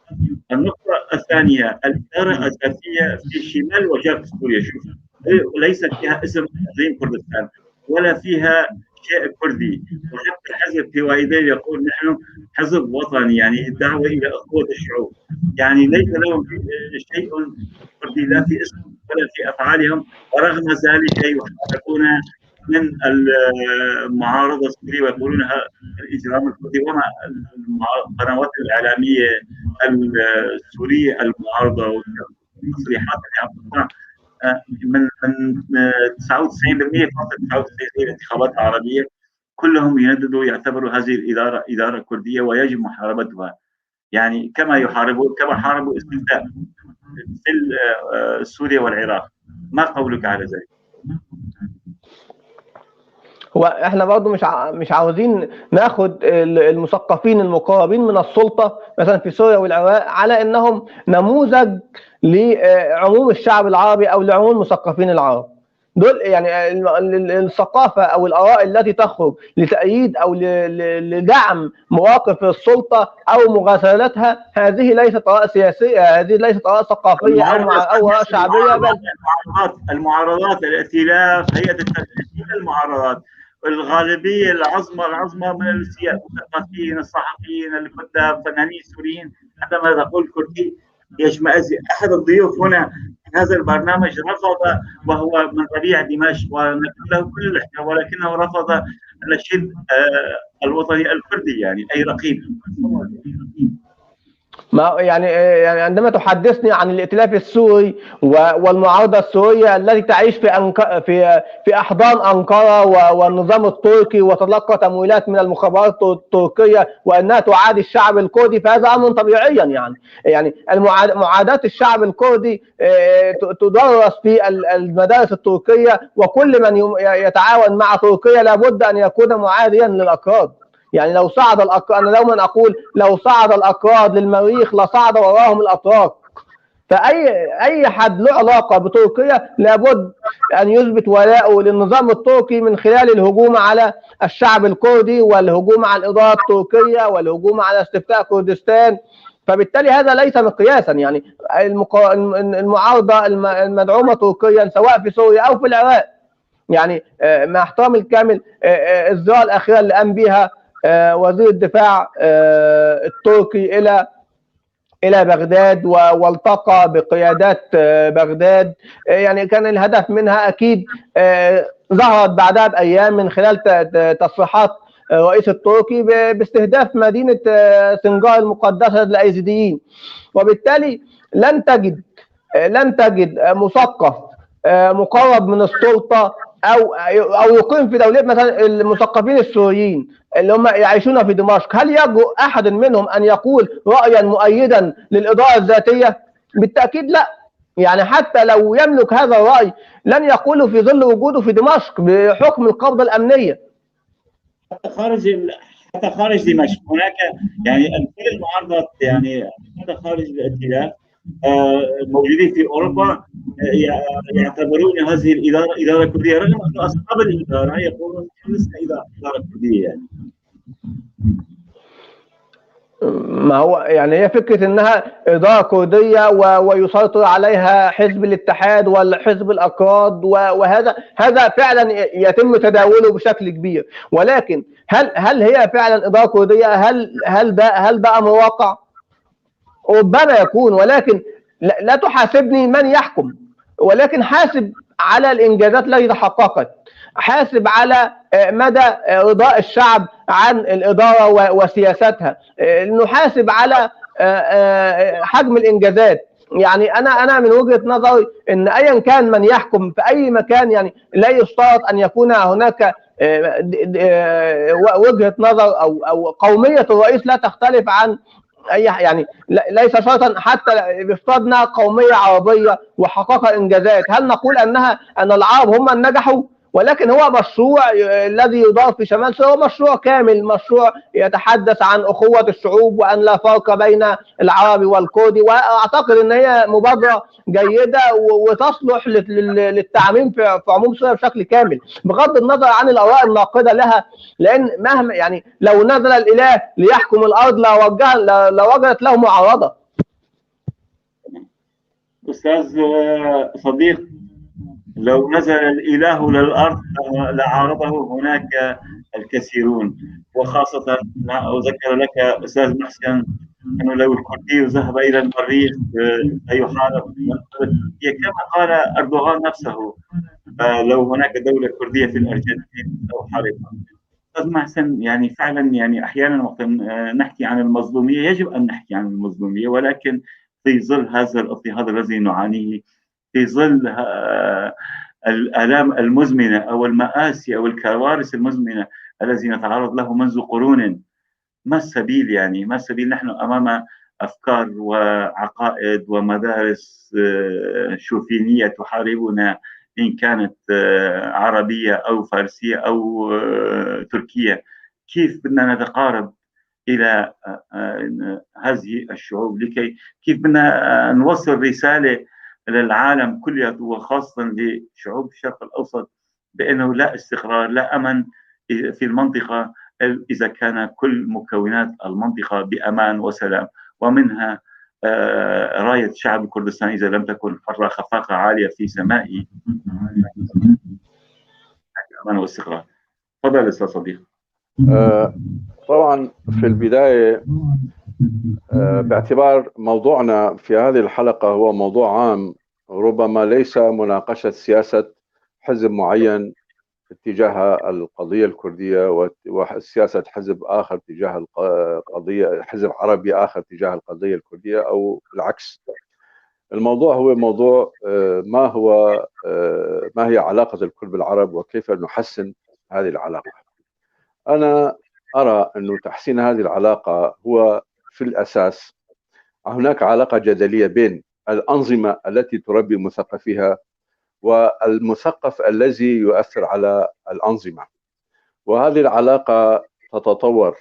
النقطة الثانية، الإدارة الأساسية في شمال وشرق سوريا، شوف، ليس فيها اسم إقليم كردستان ولا فيها شيء كردي، وحتى حزب PYD يقول نحن حزب وطني، يعني الدعوة إلى أخوة الشعوب، يعني ليس لهم شيء كردي لا في اسم ولا في أفعالهم، ورغم ذلك يحاربون من المعارضة السورية ويقولونها الإجرام الكردي، وما القنوات الإعلامية السورية المعارضة والتصريحات اللي عم تطلع من 99.99 الانتخابات العربية كلهم ينددوا، يعتبروا هذه الإدارة إدارة كردية ويجب محاربتها، يعني كما يحاربون، كما حاربوا استفتاء في سوريا والعراق. ما قولك على ذلك؟ هو احنا برضه مش عاوزين ناخد المثقفين المقربين من السلطة مثلا في سوريا والعراق على انهم نموذج لعموم الشعب العربي او لعموم المثقفين العرب. دول يعني الثقافة او الاراء التي تخرج لتأييد او لدعم مواقف السلطة او مغازلتها، هذه ليست اراء سياسية، هذه ليست اراء ثقافية او اراء شعبية، بل المعارضات، الائتلاف، هيئة التنفيذ، المعارضات، الغالبية العظمى من المثقفين، الصحفيين، الكتاب، فنانين سوريين، عندما تقول كردي يشمئز. احد الضيوف هنا في هذا البرنامج رفض، وهو من ربيع دمشق له كل الاحترام، ولكنه رفض النشيد الوطني الكردي، يعني اي رقيب. ما يعني عندما تحدثني عن الائتلاف السوري والمعارضة السورية التي تعيش في في احضان انقرة والنظام التركي وتلقى تمويلات من المخابرات التركية وانها تعادي الشعب الكردي، فهذا امر طبيعيا. يعني معاداة الشعب الكردي تدرس في المدارس التركية، وكل من يتعاون مع تركيا لابد ان يكون معاديا للاكراد. يعني لو صعد الأكراد، أنا دوما أقول لو صعد الأكراد للمريخ لصعد وراهم الأتراك. فأي حد له علاقة بتركيا لابد أن يثبت ولاءه للنظام التركي من خلال الهجوم على الشعب الكردي والهجوم على الإدارة التركية والهجوم على استفتاء كردستان. فبالتالي هذا ليس مقياسا. يعني المعارضة المدعومة تركيا سواء في سوريا أو في العراق، يعني مع احترامي الكامل، الزيارة الأخيرة اللي قام بها وزير الدفاع التركي الى بغداد والتقى بقيادات بغداد، يعني كان الهدف منها اكيد ظهرت بعدها بايام من خلال تصريحات الرئيس التركي باستهداف مدينة سنجار المقدسة للايزيديين. وبالتالي لن تجد مثقف مقرب من السلطة او يقيم في دولة، مثلا المثقفين السوريين اللي هم يعيشون في دمشق، هل يجرؤ احد منهم ان يقول رايا مؤيدا للادارة الذاتية؟ بالتاكيد لا. يعني حتى لو يملك هذا الراي لن يقوله في ظل وجوده في دمشق بحكم القبضة الامنية. حتى خارج دمشق هناك يعني كل المعارضات، يعني حتى خارج الائتلاف موجودين في اوروبا يعتبرون هذه الادارة ادارة كرديه، رغم ان اصحاب الادارة يقولون لسنا ادارة كرديه. يعني ما هو يعني هي فكرة انها ادارة كرديه ويسيطر عليها حزب الاتحاد والحزب الاكراد، وهذا فعلا يتم تداوله بشكل كبير، ولكن هل هي فعلا ادارة كرديه؟ هل ده امر واقع؟ ربما يكون، ولكن لا تحاسبني من يحكم، ولكن حاسب على الانجازات التي تحققت، حاسب على مدى رضاء الشعب عن الإدارة وسياستها، نحاسب على حجم الإنجازات. يعني أنا من وجهة نظري إن أيا كان من يحكم في أي مكان، يعني لا يشترط أن يكون هناك وجهة نظر أو قومية الرئيس لا تختلف عن أي، يعني ليس شرطا حتى بافترضنا قومية عربية وحقق إنجازات، هل نقول أن العرب هم من نجحوا؟ ولكن هو مشروع الذي يدار في شمال سوريا هو مشروع كامل، مشروع يتحدث عن أخوة الشعوب وأن لا فرق بين العربي والكردي، وأعتقد أن هي مبادرة جيدة وتصلح للتعميم في عموم سوريا بشكل كامل، بغض النظر عن الآراء الناقدة لها، لأن مهما يعني لو نزل الإله ليحكم الأرض لوجدت له معارضة. أستاذ صديق، لو نزل الإله للأرض لعارضه هناك الكثيرون، وخاصة أذكر لك أستاذ محسن أنه لو الكردي ذهب إلى المريخ سيحارب، كما قال أردوغان نفسه لو هناك دولة كردية في الأرجنتين سأحاربها. أستاذ محسن، يعني فعلا يعني أحيانا وقت نحكي عن المظلومية يجب أن نحكي عن المظلومية، ولكن في ظل هذا الاضطهاد الذي نعانيه، في ظل الآلام المزمنة أو المآسي أو الكوارث المزمنة الذي نتعرض له منذ قرون، ما السبيل؟ يعني ما السبيل؟ نحن أمام أفكار وعقائد ومدارس شوفينية تحاربنا، إن كانت عربية أو فارسية أو تركية. كيف بدنا نتقارب إلى هذه الشعوب؟ لكي كيف بدنا نوصل رسالة للعالم كله وخاصة لشعوب الشرق الأوسط بأنه لا استقرار لا أمن في المنطقة إذا كان كل مكونات المنطقة بأمان وسلام، ومنها راية شعب كردستان إذا لم تكن حرة خفاقة عالية في سمائه أمان واستقرار. تفضل أستاذ صديق. طبعا في البداية باعتبار موضوعنا في هذه الحلقة هو موضوع عام، ربما ليس مناقشة سياسة حزب معين اتجاه القضية الكردية وسياسة حزب آخر تجاه القضية، حزب عربي آخر تجاه القضية الكردية أو العكس. الموضوع هو موضوع ما هي علاقة الكرد بالعرب وكيف نحسن هذه العلاقة. أنا أرى أن تحسين هذه العلاقة هو في الأساس هناك علاقة جدلية بين الأنظمة التي تربي مثقفيها والمثقف الذي يؤثر على الأنظمة، وهذه العلاقة تتطور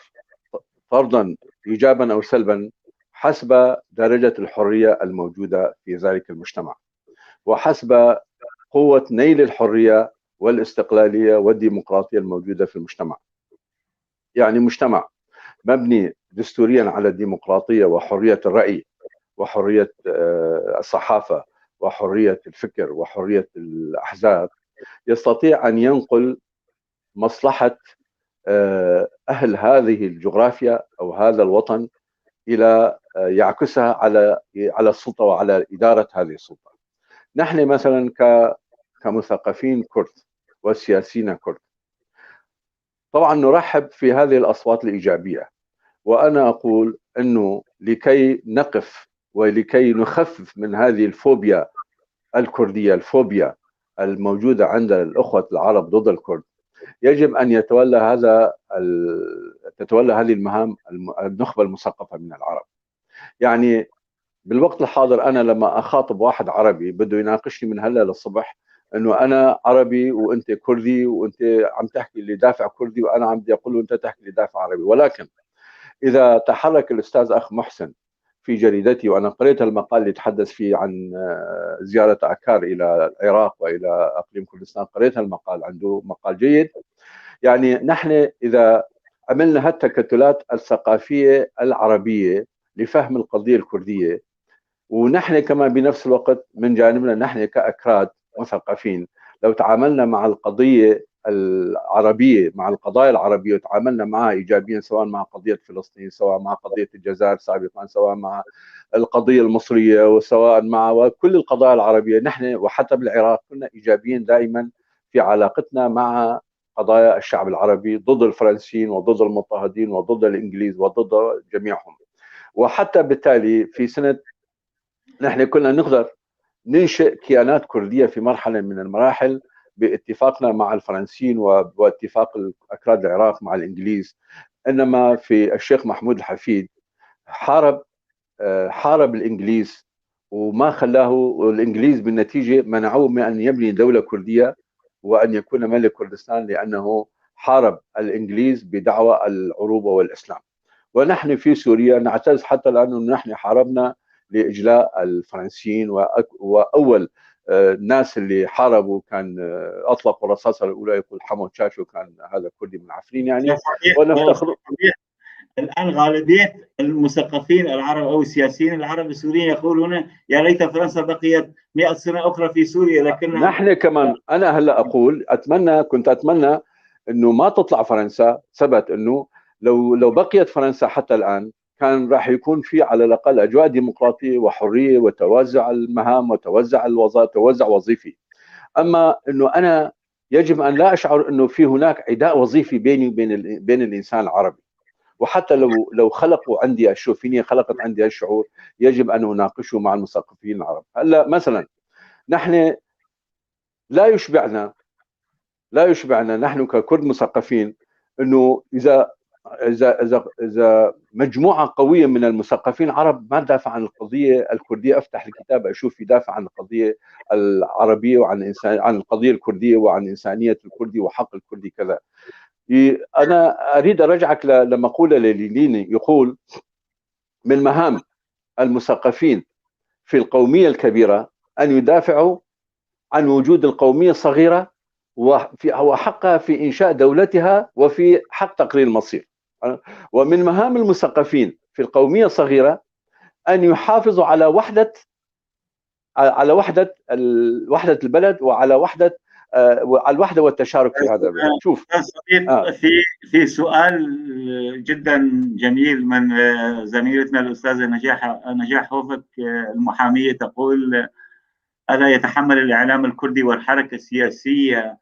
فرضا إيجابا أو سلبا حسب درجة الحرية الموجودة في ذلك المجتمع، وحسب قوة نيل الحرية والاستقلالية والديمقراطية الموجودة في المجتمع. يعني مجتمع مبني دستوريا على الديمقراطية وحرية الرأي وحرية الصحافة وحرية الفكر وحرية الأحزاب، يستطيع أن ينقل مصلحة أهل هذه الجغرافيا أو هذا الوطن إلى يعكسها على السلطة وعلى إدارة هذه السلطة. نحن مثلا كمثقفين كرد وسياسيين كرد طبعا نرحب في هذه الأصوات الإيجابية، وأنا أقول أنه لكي نقف ولكي نخفف من هذه الفوبيا الكردية، الفوبيا الموجودة عند الأخوة العرب ضد الكرد، يجب أن يتولى تتولى هذه المهام النخبة المثقفة من العرب. يعني بالوقت الحاضر أنا لما أخاطب واحد عربي بده يناقشني من هلا للصبح أنه أنا عربي وأنت كردي وأنت عم تحكي اللي دافع كردي وأنا عم بدي أقول له أنت تحكي اللي دافع عربي، ولكن إذا تحرك الأستاذ أخ محسن في جريدتي، وأنا قريت المقال اللي تحدث فيه عن زيارة أكار إلى العراق وإلى أقليم كردستان، قريت المقال، عنده مقال جيد. يعني نحن إذا عملنا هالتكتلات الثقافية العربية لفهم القضية الكردية، ونحن كمان بنفس الوقت من جانبنا نحن كأكراد مثقفين لو تعاملنا مع القضية العربية، مع القضايا العربية وتعاملنا معها إيجابيا، سواء مع قضية فلسطين، سواء مع قضية الجزائر سابقا، سواء مع القضية المصرية، وسواء مع كل القضايا العربية، نحن وحتى بالعراق كنا إيجابيين دائما في علاقتنا مع قضايا الشعب العربي ضد الفرنسيين وضد المضطهدين وضد الإنجليز وضد جميعهم. وحتى بالتالي في سنة نحن كنا نقدر ننشئ كيانات كردية في مرحلة من المراحل باتفاقنا مع الفرنسيين واتفاق الأكراد العراق مع الإنجليز. إنما في الشيخ محمود الحفيد حارب الإنجليز وما خلاه، والإنجليز بالنتيجة منعوه من أن يبني دولة كردية وأن يكون ملك كردستان، لأنه حارب الإنجليز بدعوى العروبة والإسلام. ونحن في سوريا نعتز حتى لأنه نحن حاربنا لإجلاء الفرنسيين، وأول الناس اللي حاربوا كان أطلقوا الرصاصة الأولى يقول حمو تشاشو، كان هذا كردي من عفرين يعني. ونفتخر الآن غالبية المثقفين العرب أو السياسيين العرب السوريين يقولون يا ليت فرنسا بقيت 100 سنة أخرى في سوريا، لكن نحن كمان أنا هلا أقول أتمنى، كنت أتمنى أنه ما تطلع فرنسا. ثبت أنه لو بقيت فرنسا حتى الآن كان راح يكون في على الأقل أجواء ديمقراطية وحرية وتوزع المهام وتوزع الوظائف، توزع وظيفي. أما أنه أنا يجب أن لا أشعر أنه في هناك عداء وظيفي بيني وبين بين الإنسان العربي، وحتى لو خلقوا عندي الشوفينية خلقت عندي الشعور يجب أن أناقشه مع المثقفين العرب. هلا مثلا نحن لا يشبعنا نحن ككرد مثقفين أنه إذا إذا إذا إذا مجموعة قوية من المثقفين العرب ما دافع عن القضية الكردية، أفتح الكتاب أشوف يدافع عن القضية العربية وعن عن القضية الكردية وعن إنسانية الكردي وحق الكردي كذا. أنا أريد أرجعك لمقولة للينين يقول من مهام المثقفين في القومية الكبيرة أن يدافعوا عن وجود القومية الصغيرة وحقها في إنشاء دولتها وفي حق تقرير المصير. ومن مهام المثقفين في القومية الصغيرة أن يحافظوا على وحدة وحدة البلد وعلى وحدة على الوحدة والتشارك في هذا. شوف صديق، في سؤال جدا جميل من زميلتنا الاستاذة نجاح هوفك المحاميه، تقول: الا يتحمل الاعلام الكردي والحركة السياسية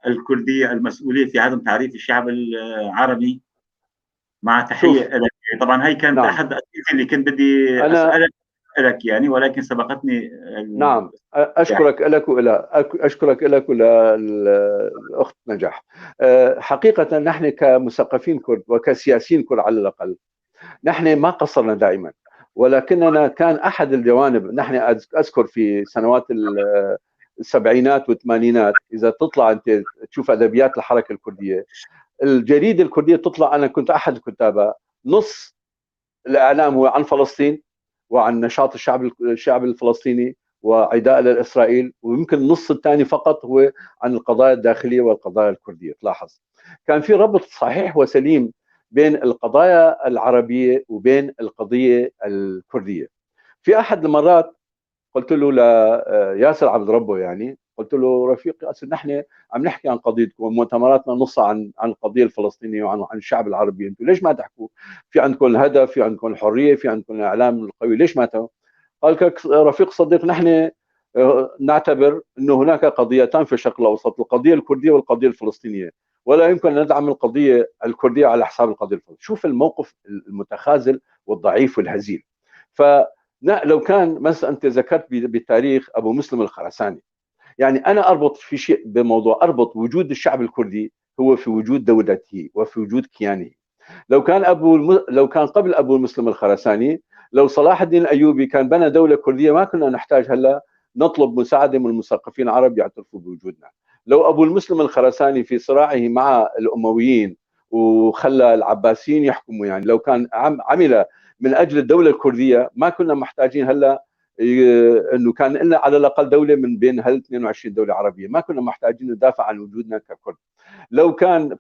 الكردية المسؤولية في عدم تعريف الشعب العربي؟ مع تحية لك. طبعا هي كانت احد الاسئلة اللي كنت بدي اسالك لك يعني، ولكن سبقتني. نعم، اشكرك لك والى اشكرك لك وللاخت نجاح. حقيقة نحن كمثقفين كرد وكسياسيين كرد على الاقل نحن ما قصرنا دائما، ولكننا كان احد الجوانب، نحن اذكر في سنوات السبعينات والثمانينات اذا تطلع انت تشوف ادبيات الحركة الكردية، الجريدة الكردية تطلع، انا كنت احد كتابها، نص الاعلام هو عن فلسطين وعن نشاط الشعب الفلسطيني وعداء لإسرائيل، ويمكن النص الثاني فقط هو عن القضايا الداخلية والقضايا الكردية. تلاحظ كان في ربط صحيح وسليم بين القضايا العربية وبين القضية الكردية. في أحد المرات قلت له لياسر عبد ربه، يعني قلت له: رفيق ياسر، نحن عم نحكي عن قضيتكم ومؤتمراتنا نصها عن القضية الفلسطينية وعن الشعب العربي، انتم ليش ما تحكوا؟ في عندكم الهدف، في عندكم الحرية، في عندكم الاعلام القوي، ليش ما تحكوا؟ قال: رفيق صديق، نحن نعتبر انه هناك قضيتان في الشرق الاوسط، القضية الكردية والقضية الفلسطينية، ولا يمكن ان ندعم القضية الكردية على حساب القضية الفلسطينية. شوف الموقف المتخاذل والضعيف والهزيل. فلو كان مثلا انت ذكرت بالتاريخ ابو مسلم الخراساني، يعني انا اربط في شيء بموضوع، اربط وجود الشعب الكردي هو في وجود دولته وفي وجود كيانه. لو كان لو كان قبل ابو مسلم الخراساني، لو صلاح الدين الايوبي كان بنى دولة كرديه، ما كنا نحتاج هلا نطلب مساعدة من المثقفين العرب يعترفوا بوجودنا. لو ابو المسلم الخراساني في صراعه مع الامويين وخلى العباسيين يحكموا، يعني لو كان عمل من اجل الدولة الكردية، ما كنا محتاجين هلا انه كان لنا على الاقل دولة من بين هال 22 دولة عربية، ما كنا محتاجين ندافع عن وجودنا ككرد. لو كان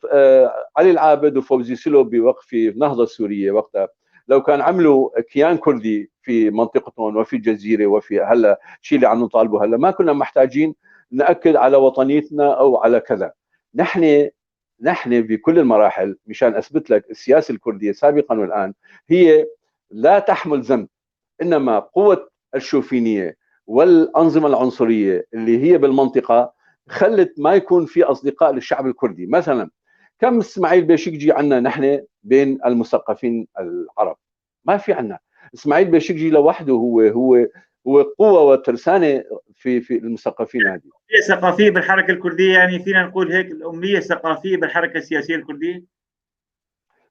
علي العابد وفوزي سلو بوقف في النهضة السورية وقتها، لو كان عملوا كيان كردي في منطقتهم وفي الجزيرة وفي هلا الشيء اللي عم نطالبه هلا، ما كنا محتاجين ناكد على وطنيتنا او على كذا. نحن بكل المراحل، مشان اثبت لك السياسة الكردية سابقا والان هي لا تحمل ذنب، انما قوة الشوفينيه والانظمة العنصرية اللي هي بالمنطقة خلت ما يكون في اصدقاء للشعب الكردي. مثلا كم اسماعيل بيشكجي عندنا نحن بين المثقفين العرب؟ ما في عندنا. اسماعيل بيشكجي لوحده هو هو هو قوة وترسانه في المثقفين هذه. الأمية الثقافية بالحركة الكردية، يعني فينا نقول هيك الامية الثقافية بالحركة السياسية الكردية؟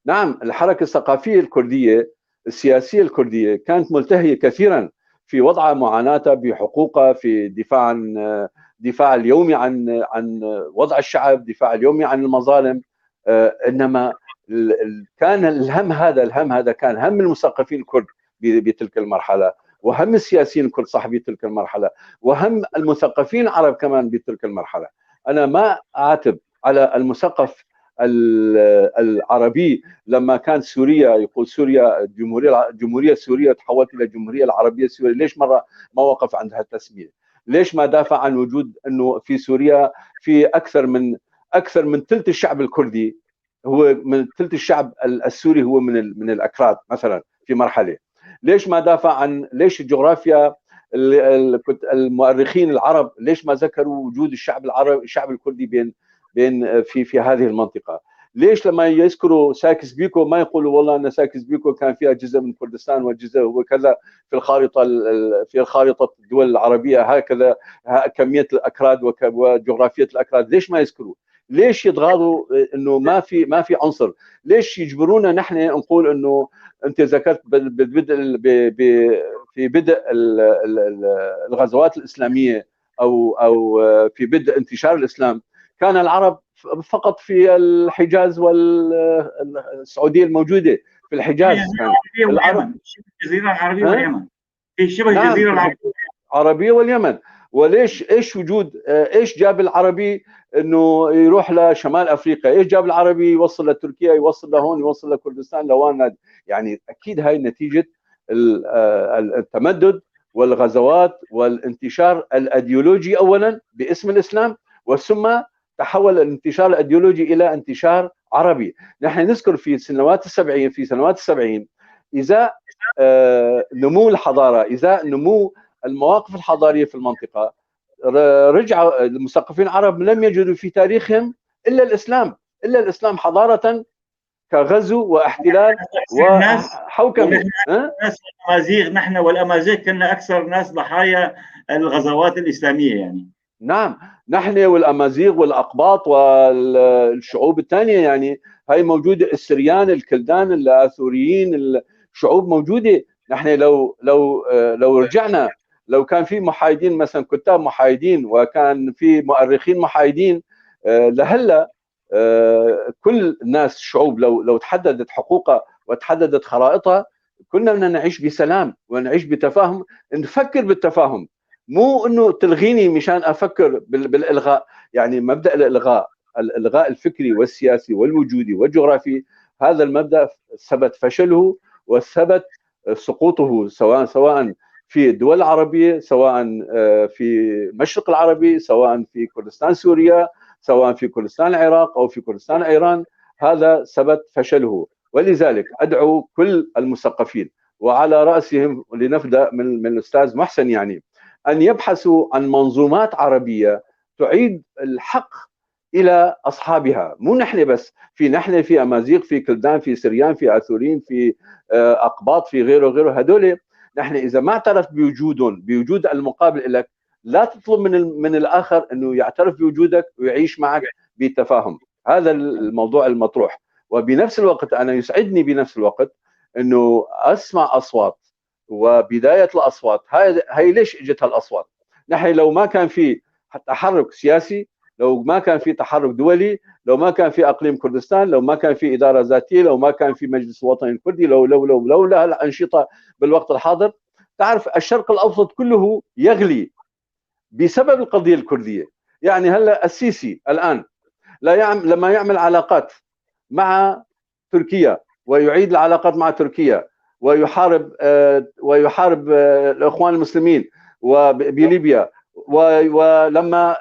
نعم، الحركة الثقافية الكردية السياسية الكردية كانت ملتهيه كثيرا في وضع معاناتها بحقوقها، في دفاع عن دفاع اليومي عن وضع الشعب، دفاع اليومي عن المظالم. انما كان الهم هذا، الهم هذا كان هم المثقفين الكرد بتلك المرحلة، وهم السياسيين الكرد صح بتلك المرحلة، وهم المثقفين العرب كمان بتلك المرحلة. انا ما اعاتب على المثقف العربي لما كان سوريا يقول سوريا الجمهورية السورية تحولت الى الجمهورية العربية السورية، ليش مرة ما وقف عند هالتسميه؟ ليش ما دافع عن وجود انه في سوريا في اكثر من ثلث الشعب الكردي هو من ثلث الشعب السوري هو من الاكراد مثلا في مرحلة؟ ليش ما دافع عن ليش الجغرافيا المؤرخين العرب ليش ما ذكروا وجود الشعب العربي الشعب الكردي بين في هذه المنطقة؟ ليش لما يذكروا سايكس بيكو ما يقولوا والله ان سايكس بيكو كان فيها جزء من كردستان وجزء وكذا في الخارطة في الخارطة الدول العربية هكذا كمية الاكراد وجغرافيه الاكراد؟ ليش ما يذكروا؟ ليش يتغاضوا انه ما في عنصر؟ ليش يجبرونا نحن نقول انه انت ذكرت ببدء في بدء الغزوات الاسلامية او في بدء انتشار الاسلام كان العرب فقط في الحجاز والسعودية الموجودة في الحجاز، كان العرب الجزيرة العربية واليمن في شبه الجزيرة العربية واليمن. وليش ايش وجود ايش جاب العربي انه يروح لشمال افريقيا؟ ايش جاب العربي يوصل لتركيا، يوصل لهون، يوصل لكردستان، لوان؟ يعني اكيد هاي نتيجة التمدد والغزوات والانتشار الايديولوجي اولا باسم الاسلام، وثم تحول الانتشار الايديولوجي الى انتشار عربي. نحن نذكر في سنوات السبعين، في سنوات السبعين ازاء نمو الحضارة، ازاء نمو المواقف الحضارية في المنطقة، رجع المثقفين العرب لم يجدوا في تاريخهم الا الاسلام، الا الاسلام حضارة كغزو واحتلال وحوكمه. الناس الامازيغ، نحن والامازيغ كنا اكثر ناس ضحايا الغزوات الاسلامية يعني. نعم، نحن والامازيغ والاقباط والشعوب الثانية يعني هاي موجودة، السريان، الكلدان، الاثوريين، الشعوب موجودة. نحن لو رجعنا، لو كان في محايدين مثلا، كتاب محايدين وكان في مؤرخين محايدين، لهلا كل الناس الشعوب لو تحددت حقوقها وتحددت خرائطها كنا بدنا نعيش بسلام ونعيش بتفاهم، نفكر بالتفاهم، مو انه تلغيني مشان افكر بالالغاء. يعني مبدا الالغاء، الالغاء الفكري والسياسي والوجودي والجغرافي، هذا المبدا ثبت فشله وثبت سقوطه، سواء في الدول العربية، سواء في المشرق العربي، سواء في كردستان سوريا، سواء في كردستان العراق او في كردستان ايران، هذا ثبت فشله. ولذلك ادعو كل المثقفين وعلى راسهم لنبدا من الاستاذ محسن يعني ان يبحثوا عن منظومات عربية تعيد الحق الى اصحابها، مو نحن بس، في نحن، في امازيغ، في كلدان، في سريان، في اثوريين، في اقباط، في غيره غيره. هذول نحن اذا ما اعترفت بوجودهم، بوجود المقابل لك، لا تطلب من الاخر انه يعترف بوجودك ويعيش معك بتفاهم. هذا الموضوع المطروح. وبنفس الوقت انا يسعدني بنفس الوقت انه اسمع اصوات، وبداية الاصوات هاي ليش اجت هالاصوات؟ نحن لو ما كان في تحرك سياسي، لو ما كان في تحرك دولي، لو ما كان في اقليم كردستان، لو ما كان في ادارة ذاتية، لو ما كان في مجلس وطني الكردي، لو لو لو لولا الانشطة بالوقت الحاضر، تعرف الشرق الاوسط كله يغلي بسبب القضية الكردية. يعني هلا السيسي الان لا يعمل، لما يعمل علاقات مع تركيا ويعيد العلاقات مع تركيا ويحارب ويحارب الاخوان المسلمين وبليبيا، ولما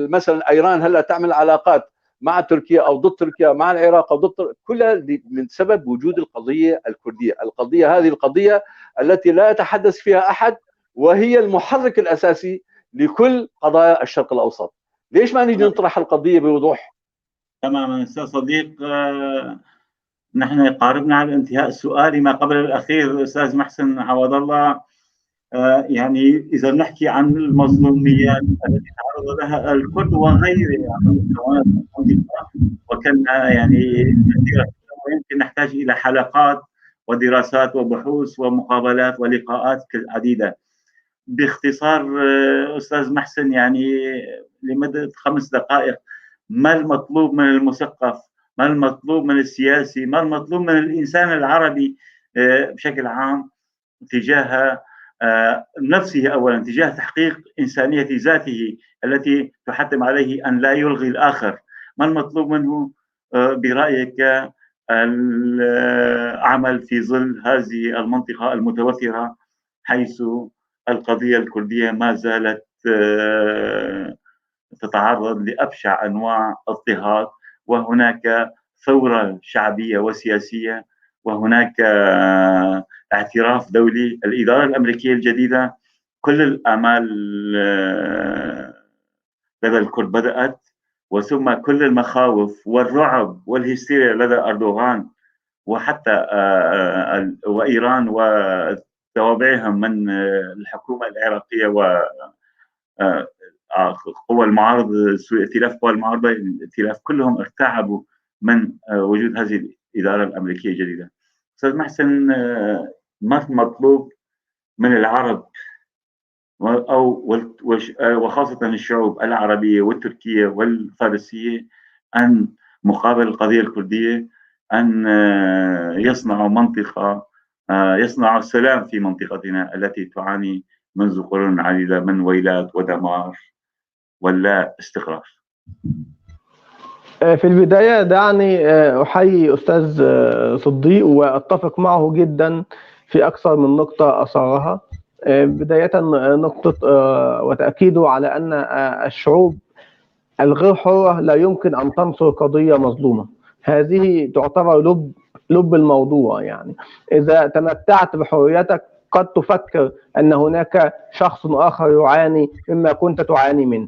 مثلا ايران هلا تعمل علاقات مع تركيا او ضد تركيا، مع العراق او ضد، كلها من سبب وجود القضية الكردية. القضية هذه القضية التي لا يتحدث فيها احد، وهي المحرك الاساسي لكل قضايا الشرق الاوسط. ليش ما نيجي نطرح القضية بوضوح؟ تماما استاذ صديق، نحن قاربنا على انتهاء سؤالي ما قبل الاخير. استاذ محسن عوض الله، يعني اذا نحكي عن المظلوميات التي تعرض لها الكرد وغيرها من المنطقة، وكنا يعني كثيرة، ويمكن نحتاج الى حلقات ودراسات وبحوث ومقابلات ولقاءات عديدة. باختصار استاذ محسن، يعني لمدة 5 دقائق، ما المطلوب من المثقف؟ ما المطلوب من السياسي؟ ما المطلوب من الانسان العربي بشكل عام تجاه نفسه اولا، تجاه تحقيق انسانيه ذاته التي تحتم عليه ان لا يلغي الاخر؟ ما المطلوب منه برايك العمل في ظل هذه المنطقة المتوتره حيث القضية الكردية ما زالت تتعرض لابشع انواع اضطهاد، وهناك ثورة شعبية وسياسية، وهناك اعتراف دولي، الإدارة الأمريكية الجديدة كل الآمال لدى الكرد بدأت، وثم كل المخاوف والرعب والهستيريا لدى أردوغان وحتى وإيران وتوابعهم من الحكومة العراقية و قوى المعارضة، ائتلاف قوى المعارضة، الائتلاف، كلهم ارتعبوا من وجود هذه الإدارة الأمريكية الجديدة. أستاذ محسن، ما المطلوب من العرب أو وخاصة الشعوب العربية والتركية والفارسية أن مقابل القضية الكردية أن يصنعوا منطقة، يصنعوا السلام في منطقتنا التي تعاني منذ قرون عديدة من ويلات ودمار ولا استقرار؟ في البداية دعني أحيي أستاذ صديق وأتفق معه جدا في أكثر من نقطة أثارها. بداية نقطة وتأكيده على أن الشعوب الغير حرة لا يمكن أن تنصر قضية مظلومة. هذه تعتبر لب الموضوع. يعني إذا تمتعت بحريتك قد تفكر أن هناك شخص آخر يعاني مما كنت تعاني منه،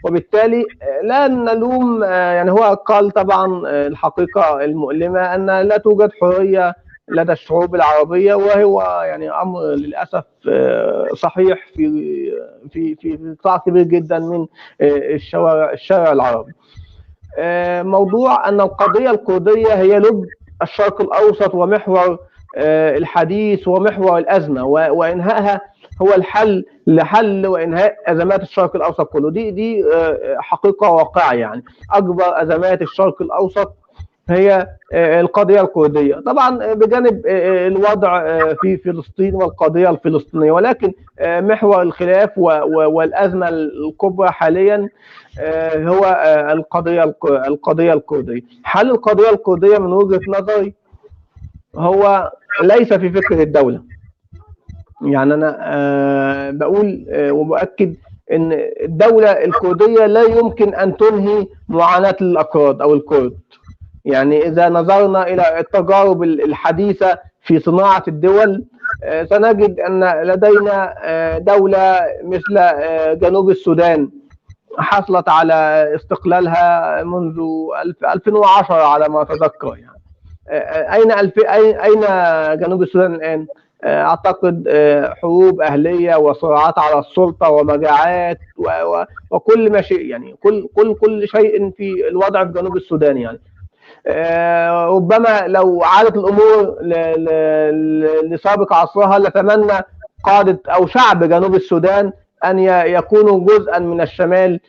وبالتالي لا نلوم. يعني هو قال طبعا الحقيقة المؤلمة أن لا توجد حرية لدى الشعوب العربية، وهو يعني أمر للأسف صحيح في في في قطاع كبير جدا من الشارع العربي. موضوع أن القضية الكردية هي لب الشرق الأوسط ومحور الحديث ومحور الأزمة، وإنهائها هو الحل لحل وإنهاء أزمات الشرق الأوسط كله. دي حقيقة واقعة. يعني أكبر أزمات الشرق الأوسط هي القضية الكردية، طبعا بجانب الوضع في فلسطين والقضية الفلسطينية، ولكن محور الخلاف والأزمة الكبرى حاليا هو القضية الكردية. حل القضية الكردية من وجهة نظري هو ليس في فكرة الدولة. يعني أنا بقول وبأكد أن الدولة الكردية لا يمكن أن تنهي معاناة الأكراد أو الكرد. يعني إذا نظرنا إلى التجارب الحديثة في صناعة الدول سنجد أن لدينا دولة مثل جنوب السودان حصلت على استقلالها منذ 2010 على ما أتذكر. يعني أين جنوب السودان الآن؟ أعتقد حروب أهلية وصراعات على السلطة ومجاعات وكل ما شيء، يعني كل شيء في الوضع في جنوب السودان. يعني ربما لو عادت الأمور لسابق عصرها لتمنى قادة أو شعب جنوب السودان أن يكونوا جزءا من الشمال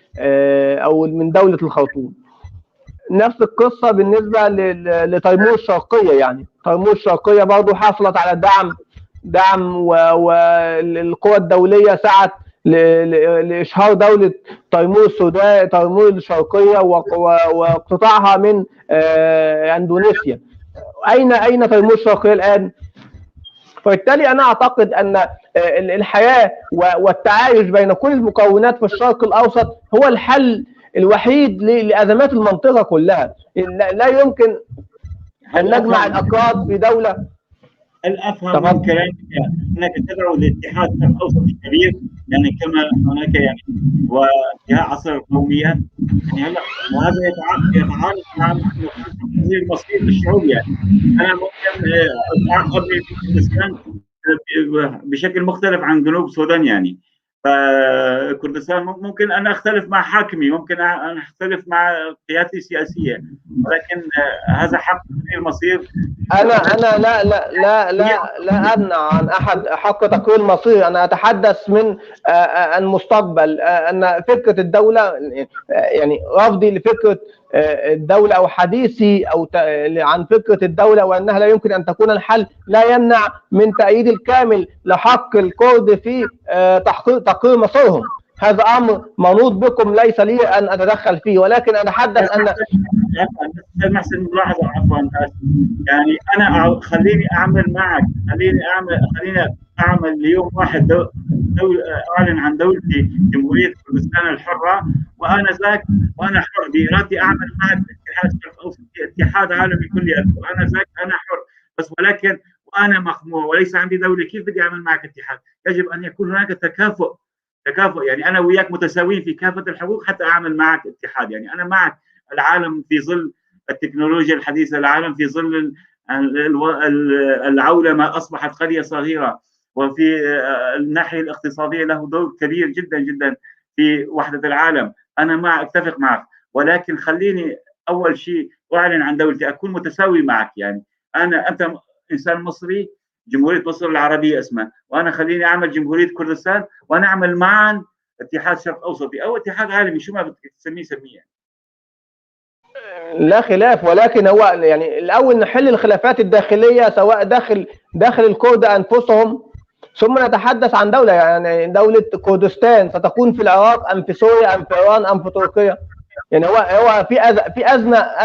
أو من دولة الخرطوم. نفس القصة بالنسبة لتيمور الشرقية. يعني تيمور الشرقية برضو حصلت على دعم والقوى الدولية سعت لإشهار دولة تيمور السودان، تيمور الشرقية، واقتطاعها من اندونيسيا. أين تيمور الشرقية الآن؟ فبالتالي أنا أعتقد أن الحياة والتعايش بين كل المكونات في الشرق الأوسط هو الحل الوحيد لأزمات المنطقة كلها. لا يمكن أن نجمع الأكراد في دولة. هل أفهم من كلامك أنك تدعو لاتحاد الشرق الأوسط الكبير، يعني كما هناك يعني وانتهاء عصر القومية؟ يعني هلا وهذا يتعارض مع مصير الشعوب. يعني أنا ممكن أبني كردستان بشكل مختلف عن جنوب السودان، يعني فكردستان ممكن أن أختلف مع حاكمي، ممكن أن أختلف مع قيادتي السياسية، ولكن هذا حق تقرير المصير. أنا لا لا لا لا لا أمنع عن أحد حق تقرير المصير. أنا أتحدث من المستقبل، أن فكرة الدولة، يعني رفضي لفكرة الدولة أو حديثي أو عن فكرة الدولة وأنها لا يمكن أن تكون الحل، لا يمنع من تأييد الكامل لحق الكرد في تحقيق تقرير مصيرهم. هذا أمر منوط بكم، ليس لي أن أتدخل فيه، ولكن أتحدث أن محسن ملاحظة، عفوا، يعني أنا خليني أعمل معك، خليني أعمل ليوم واحد أعلن عن دولتي جمهورية كردستان الحرة، وأنا ذاك وأنا حر بإرادتي أعمل معك اتحاد الشرق الأوسط، اتحاد عالمي كلي، وأنا ذاك أنا حر، بس ولكن وأنا مخمور وليس عندي دولة، كيف بدي أعمل معك اتحاد؟ يجب أن يكون هناك تكافؤ، يعني أنا وياك متساويين في كافة الحقوق حتى أعمل معك اتحاد. يعني أنا معك، العالم في ظل التكنولوجيا الحديثة، العالم في ظل العولمة أصبحت قرية صغيرة، وفي الناحية الاقتصادية له دور كبير جدا جدا في وحدة العالم. أنا مع أتفق معك، ولكن خليني أول شيء أعلن عن دولتي، أكون متساوي معك. يعني أنت إنسان مصري، جمهورية مصر العربية اسمها، وأنا خليني أعمل جمهورية كردستان ونعمل معا اتحاد شرق أوسطي أو اتحاد عالمي، شو ما بدك تسميه سميه. لا خلاف، ولكن هو يعني الأول نحل الخلافات الداخلية سواء داخل الكرد أنفسهم، ثم نتحدث عن دولة. يعني دولة كردستان ستكون في العراق أم في سوريا أم في إيران أم في تركيا؟ يعني هو في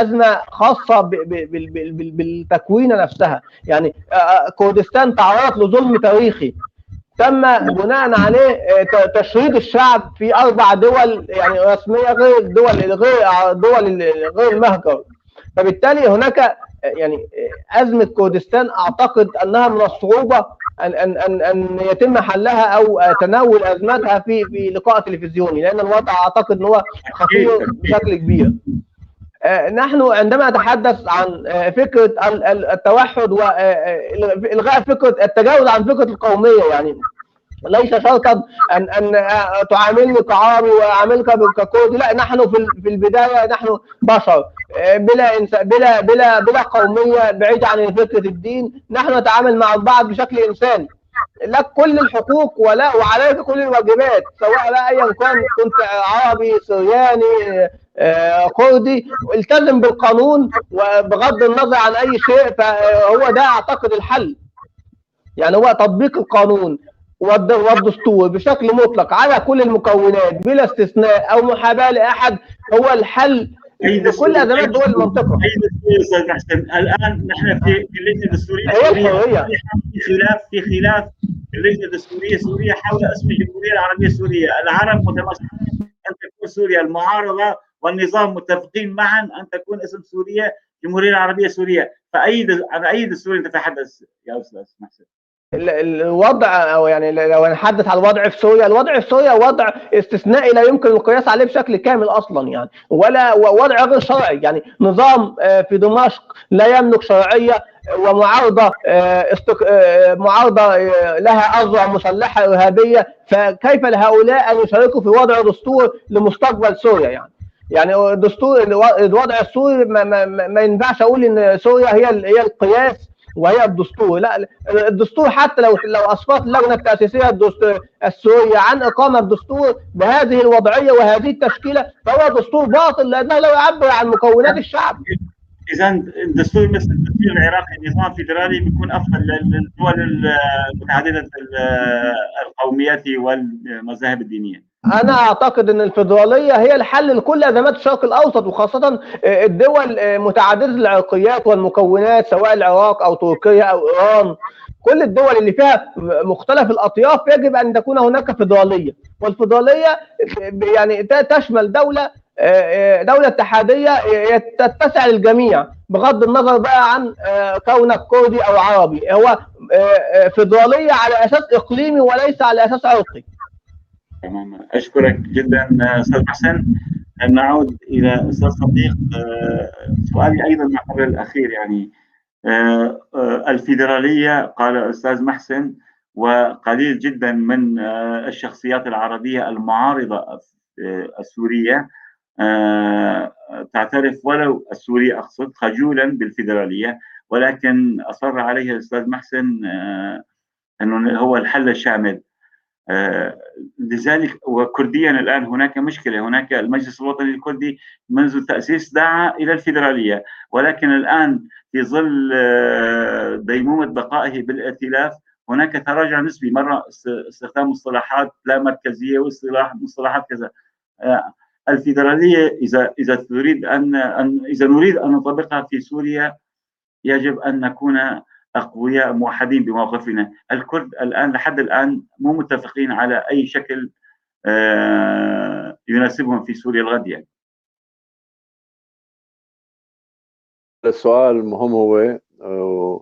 أزمة خاصة بالتكوينة نفسها. يعني كردستان تعرضت لظلم تاريخي، تم بناء عليه تشريد الشعب في 4 دول يعني رسمية غير دول غير المهجر. فبالتالي هناك يعني ازمة كردستان اعتقد انها من الصعوبة ان ان ان ان يتم حلها او تناول ازمتها في لقاء تلفزيوني، لان الوضع اعتقد ان هو خطير بشكل كبير. نحن عندما نتحدث عن فكرة التوحد والغاء فكرة التجاوز عن فكرة القومية، يعني ليس شرطا ان تعاملني كعربي واعاملك ككردي، لا، نحن في البداية نحن بشر بلا بلا بلا بلا قومية، بعيد عن فكرة الدين، نحن نتعامل مع البعض بشكل انساني، لك كل الحقوق ولا وعليك كل الواجبات، سواء لا ايا كان كنت عربي سرياني كردي، التزم بالقانون وبغض النظر عن اي شيء. فهو ده اعتقد الحل، يعني هو تطبيق القانون والدستور بشكل مطلق على كل المكونات بلا استثناء او محاباة لاحد، هو الحل لكل ازمات دول المنطقة. اي دستور استاذ محسن؟ الان نحن في اللجنة الدستورية هي الحرية. في خلاف في اللجنة الدستورية السورية حول اسم الجمهورية العربية السورية، العرب متمسكين ان تكون سوريا، المعارضة والنظام متفقين معا ان تكون اسم سوريا الجمهورية العربية السورية، فاي عن اي دستور تتحدث يا استاذ محسن؟ الوضع، او يعني لو نتحدث على الوضع في سوريا، الوضع في سوريا وضع استثنائي لا يمكن القياس عليه بشكل كامل اصلا، يعني ولا وضع غير شرعي، يعني نظام في دمشق لا يملك شرعية، ومعارضه معارضة لها اذرع مسلحة ارهابية، فكيف لهؤلاء ان يشاركوا في وضع دستور لمستقبل سوريا؟ يعني الدستور الوضع السوري ما ينفعش اقول ان سوريا هي القياس وهي الدستور، لا، الدستور حتى لو اسقطت اللجنة التاسيسية السورية عن اقامه دستور بهذه الوضعية وهذه التشكيلة فهو دستور باطل، لانه لا يعبر عن مكونات الشعب. اذا الدستور مثل الدستور العراقي نظام فيدرالي بيكون افضل للدول المتعددة القوميات والمذاهب الدينية. أنا أعتقد أن الفيدرالية هي الحل لكل أزمات الشرق الأوسط، وخاصة الدول متعددة العرقيات والمكونات، سواء العراق أو تركيا أو إيران، كل الدول اللي فيها مختلف الأطياف يجب أن تكون هناك فيدرالية، والفيدرالية يعني تشمل دولة اتحادية تتسع للجميع بغض النظر بقى عن كونك كردي أو عربي، هو فيدرالية على أساس إقليمي وليس على أساس عرقي. تمام، اشكرك جدا استاذ محسن. نعود الى استاذ صديق. سؤالي ايضا ما قبل الاخير، يعني الفيدرالية قال استاذ محسن وقليل جدا من الشخصيات العربية المعارضة السورية تعترف، ولو السورية اقصد، خجولا بالفيدراليه، ولكن اصر عليها الاستاذ محسن انه هو الحل الشامل. لذلك وكرديا الآن هناك مشكلة، هناك المجلس الوطني الكردي منذ التأسيس دعا إلى الفيدرالية، ولكن الآن في ظل ديمومة بقائه بالائتلاف هناك تراجع نسبي، مرة استخدام مصطلحات لا مركزية واصطلاح مصطلحات كذا. الفيدرالية إذا تريد أن إذا نريد أن نطبقها في سوريا يجب أن نكون أقوياء موحدين بموقفنا. الكرد الآن لحد الآن مو متفقين على أي شكل يناسبهم في سوريا الغد. يعني السؤال المهم هو،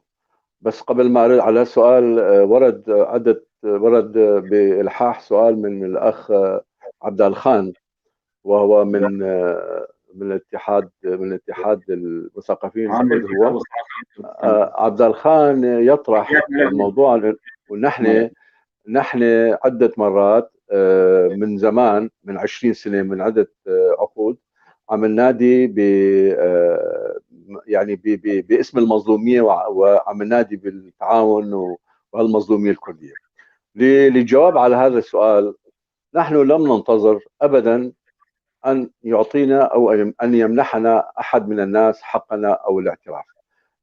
بس قبل ما أرد على السؤال، ورد بإلحاح سؤال من الأخ عبد الخان، وهو من الاتحاد، من اتحاد المثقفين. هو عبد الخان يطرح الموضوع، ونحن عدة مرات من زمان، من 20 سنة، من عدة عقود، عم ننادي ب يعني باسم المظلومية، وعم ننادي بالتعاون وهالمظلومية الكردية. للجواب على هذا السؤال، نحن لم ننتظر أبدا أن يعطينا أو أن يمنحنا أحد من الناس حقنا أو الاعتراف.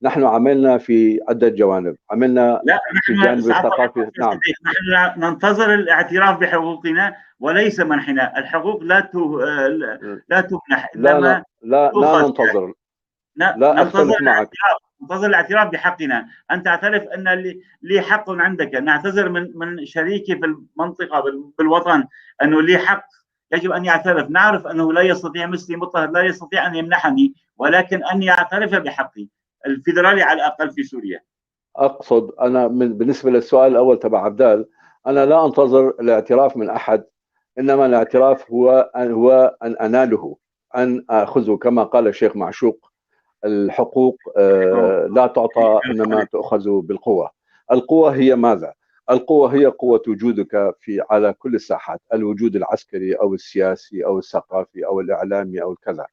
نحن عملنا في عدة جوانب، عملنا في الجانب الثقافي. نعم، نحن ننتظر الاعتراف بحقوقنا وليس منحنا الحقوق. لا تمنح. لا لا لا, لا ننتظر. لا أختلف معك. ننتظر الاعتراف بحقنا، أن تعترف أن لي حق عندك، نعتذر من شريكي في المنطقة بالوطن أنه لي حق، يجب أن يعترف. نعرف أنه لا يستطيع مثلي مضطهد، لا يستطيع أن يمنحني، ولكن أن يعترف بحقي الفيدرالي على الأقل في سوريا. أقصد أنا بالنسبة للسؤال الأول تبع عبدال، أنا لا أنتظر الاعتراف من أحد، إنما الاعتراف هو أن أناله، أن آخذه، كما قال الشيخ معشوق، الحقوق لا تعطى إنما تؤخذ بالقوة. القوة هي ماذا؟ القوة هي قوة وجودك في على كل الساحات، الوجود العسكري أو السياسي أو الثقافي أو الإعلامي أو الكذا.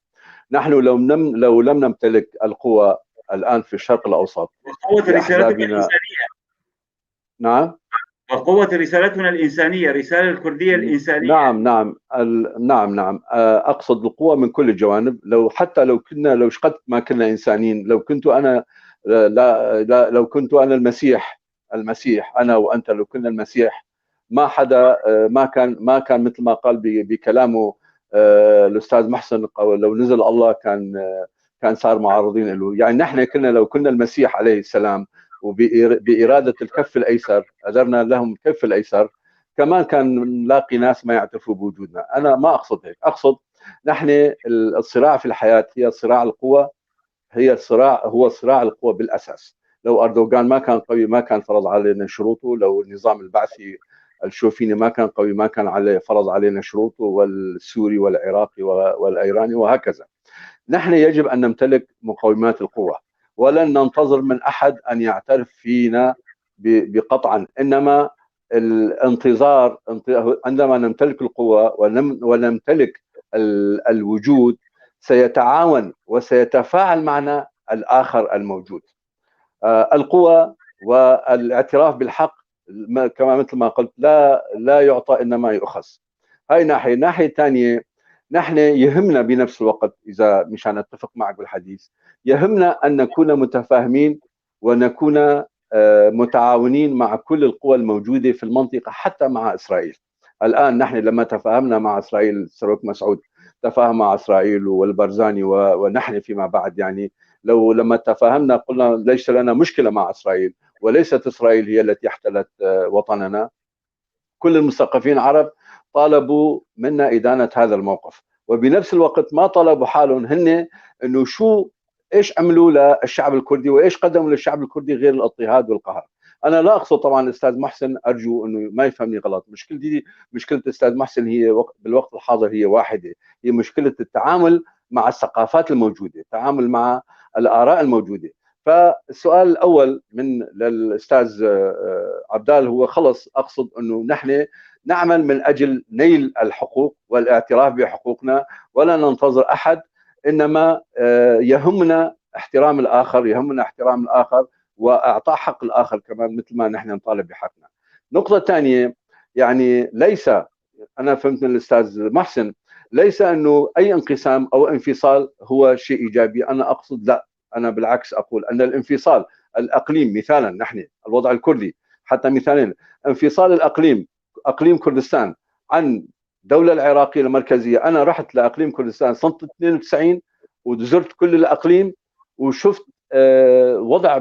نحن لو لم نمتلك القوة الآن في الشرق الأوسط، وقوة رسالتنا الإنسانية. نعم، وقوة رسالتنا الإنسانية، رسالة الكردية الإنسانية. نعم نعم نعم نعم، أقصد القوة من كل الجوانب. لو حتى لو كنا، لو قد ما كنا إنسانيين، لو كنت أنا لا لا لو كنت أنا المسيح أنا وأنت، لو كنا المسيح ما حدا ما كان مثل ما قال بكلامه الأستاذ محسن، لو نزل الله كان صار معارضين له. يعني نحن كنا لو كنا المسيح عليه السلام وبإرادة الكف الأيسر أدرنا لهم الكف الأيسر، كمان كان نلاقي ناس ما يعترفوا بوجودنا. أنا ما أقصد هيك، أقصد نحن الصراع في الحياة هي صراع القوة، هي صراع، هو صراع القوة بالأساس. لو أردوغان ما كان قوي ما كان فرض علينا شروطه، لو النظام البعثي الشوفيني ما كان قوي ما كان عليه فرض علينا شروطه، والسوري والعراقي والأيراني وهكذا. نحن يجب أن نمتلك مقومات القوة، ولن ننتظر من أحد أن يعترف فينا بقطعا، إنما الانتظار عندما نمتلك القوة ونمتلك الوجود سيتعاون وسيتفاعل معنا الآخر الموجود. القوة والاعتراف بالحق كما مثل ما قلت لا يعطى إنما يؤخذ. هاي ناحية. الناحية الثانية، نحن يهمنا بنفس الوقت، إذا مشان أتفق معك بالحديث، يهمنا أن نكون متفاهمين ونكون متعاونين مع كل القوى الموجودة في المنطقة، حتى مع إسرائيل. الآن نحن لما تفاهمنا مع إسرائيل، سروك مسعود تفاهم مع إسرائيل والبرزاني ونحن فيما بعد، يعني لو لما تفاهمنا قلنا ليس لنا مشكلة مع إسرائيل، وليست إسرائيل هي التي احتلت وطننا. كل المثقفين العرب طالبوا منا إدانة هذا الموقف، وبنفس الوقت ما طلبوا حالهم هن إنه شو إيش عملوا للشعب الكردي وإيش قدموا للشعب الكردي غير الاضطهاد والقهر. أنا لا أقصد طبعا الأستاذ محسن، أرجو إنه ما يفهمني غلط. مشكلتي مشكلة الأستاذ محسن هي بالوقت الحاضر هي واحدة، هي مشكلة التعامل مع الثقافات الموجودة، التعامل مع الآراء الموجودة. فالسؤال الأول من للأستاذ عبدال هو خلص، أقصد أنه نحن نعمل من أجل نيل الحقوق والاعتراف بحقوقنا، ولا ننتظر أحد، إنما يهمنا احترام الآخر، يهمنا احترام الآخر وإعطاء حق الآخر كمان مثل ما نحن نطالب بحقنا. نقطة ثانية، يعني ليس، أنا فهمت من الأستاذ محسن، ليس أنه أي انقسام أو انفصال هو شيء إيجابي. أنا أقصد لا، أنا بالعكس أقول أن الانفصال الأقليم مثالا، نحن الوضع الكردي حتى مثالين، انفصال الأقليم، أقليم كردستان عن الدولة العراقية المركزية. أنا رحت لأقليم كردستان سنة 92 وزرت كل الأقليم وشفت وضع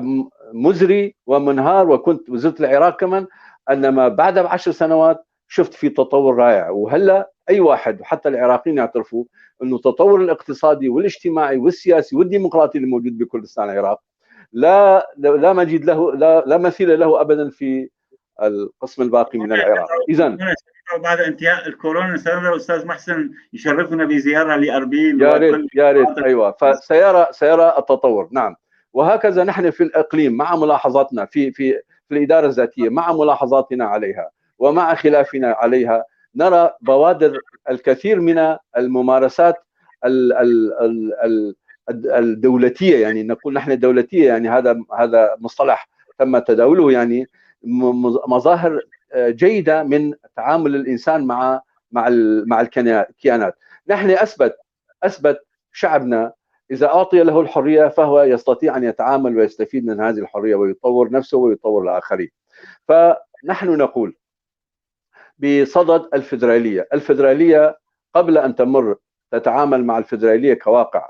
مزري ومنهار، وكنت وزرت العراق كمان. أنما بعد ب10 سنوات شفت في تطور رائع، وهلا أي واحد وحتى العراقيين يعترفوا أنه التطور الاقتصادي والاجتماعي والسياسي والديمقراطي اللي موجود بكردستان العراق لا مجيد له، لا مثيل له أبدا في القسم الباقي من العراق. إذا بعد انتهاء الكورونا سنرى أستاذ محسن يشرفنا بزيارة لأربيل. يا ريت يا ريت، أيوة، فسيرى التطور. نعم، وهكذا نحن في الإقليم مع ملاحظاتنا في في في الإدارة الذاتية، مع ملاحظاتنا عليها ومع خلافنا عليها، نرى بوادر الكثير من الممارسات الدولتية، يعني نقول نحن دولتية، يعني هذا مصطلح تم تداوله، يعني مظاهر جيدة من تعامل الإنسان مع مع مع الكيانات. نحن أثبت شعبنا إذا أعطي له الحرية فهو يستطيع أن يتعامل ويستفيد من هذه الحرية ويطور نفسه ويطور الآخرين. فنحن نقول بصدد الفيدرالية، الفيدرالية قبل أن تمر تتعامل مع الفيدرالية كواقع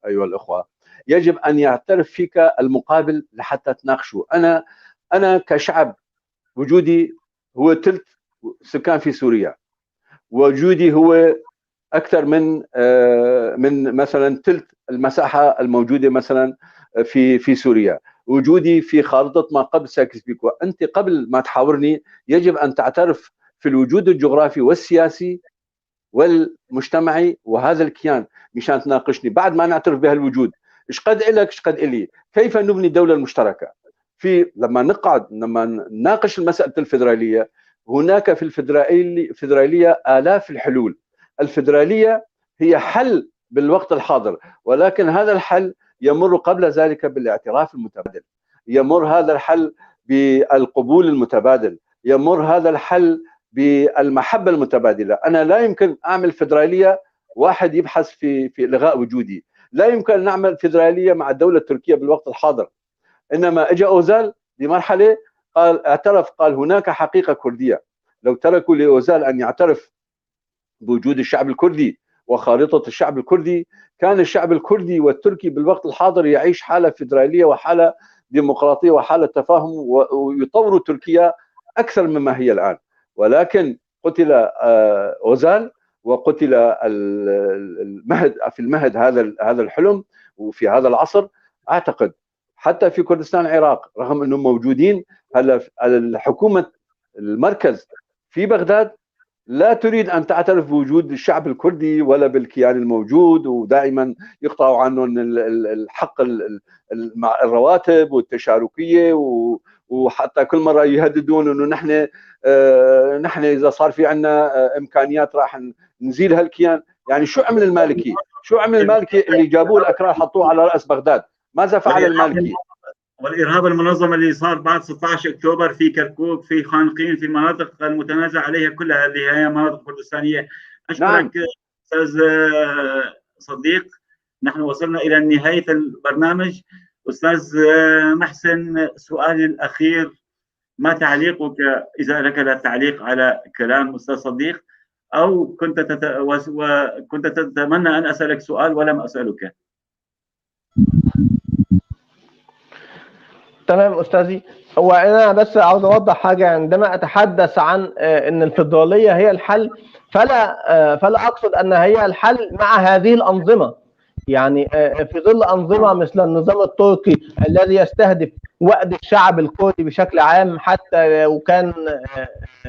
أيها الأخوة، يجب أن يعترف فيك المقابل لحتى تناقشه. أنا كشعب وجودي هو ثلث سكان في سوريا، وجودي هو أكثر من مثلا ثلث المساحة الموجودة مثلا في سوريا، وجودي في خارطة ما قبل سايكس بيكو. أنت قبل ما تحاورني يجب أن تعترف في الوجود الجغرافي والسياسي والمجتمعي وهذا الكيان مشان تناقشني. بعد ما نعترف بهالوجود، ايش قد إلك ايش قد إلي، كيف نبني الدولة المشتركة؟ في لما نقعد لما نناقش المسألة الفيدرالية، هناك في الفيدرالية آلاف الحلول. الفيدرالية هي حل بالوقت الحاضر، ولكن هذا الحل يمر قبل ذلك بالاعتراف المتبادل، يمر هذا الحل بالقبول المتبادل، يمر هذا الحل بالمحبة المتبادلة. أنا لا يمكن أعمل فيدرالية واحد يبحث في إلغاء وجودي، لا يمكن نعمل فيدرالية مع الدولة التركية بالوقت الحاضر. إنما إجا أوزال بمرحلة قال، اعترف، قال هناك حقيقة كردية. لو تركوا لأوزال أن يعترف بوجود الشعب الكردي وخارطة الشعب الكردي، كان الشعب الكردي والتركي بالوقت الحاضر يعيش حالة فيدرالية وحالة ديمقراطية وحالة تفاهم، ويطوروا تركيا أكثر مما هي الآن. ولكن قتل أوزال وقتل المهد في المهد هذا الحلم وفي هذا العصر. أعتقد حتى في كردستان العراق رغم أنهم موجودين هلا، الحكومة المركز في بغداد لا تريد أن تعترف بوجود الشعب الكردي ولا بالكيان الموجود، ودائما يقطعوا عنهم الحق الرواتب والتشاركية، وحتى كل مرة يهددون أنه نحن إذا صار في عندنا إمكانيات راح نزيل هالكيان. يعني شو عمل المالكي؟ شو عمل المالكي اللي جابوه الأكراد حطوه على رأس بغداد؟ ماذا فعل المالكي؟ والإرهاب المنظم اللي صار بعد 16 أكتوبر في كركوك، في خانقين، في المناطق المتنازع عليها كلها اللي هي مناطق كردستانية. أشكرك نعم. أستاذ صديق، نحن وصلنا إلى نهاية البرنامج. أستاذ محسن، سؤالي الأخير، ما تعليقك إذا لك لا تعليق على كلام أستاذ صديق، أو كنت تتمنى أن أسألك سؤال ولم أسألك؟ تمام أستاذي، هو أنا بس عاوز أوضح حاجة. عندما أتحدث عن أن الفيدرالية هي الحل، فلا أقصد أن هي الحل مع هذه الأنظمة. يعني في ظل أنظمة مثل النظام التركي الذي يستهدف وأد الشعب الكردي بشكل عام، حتى لو كان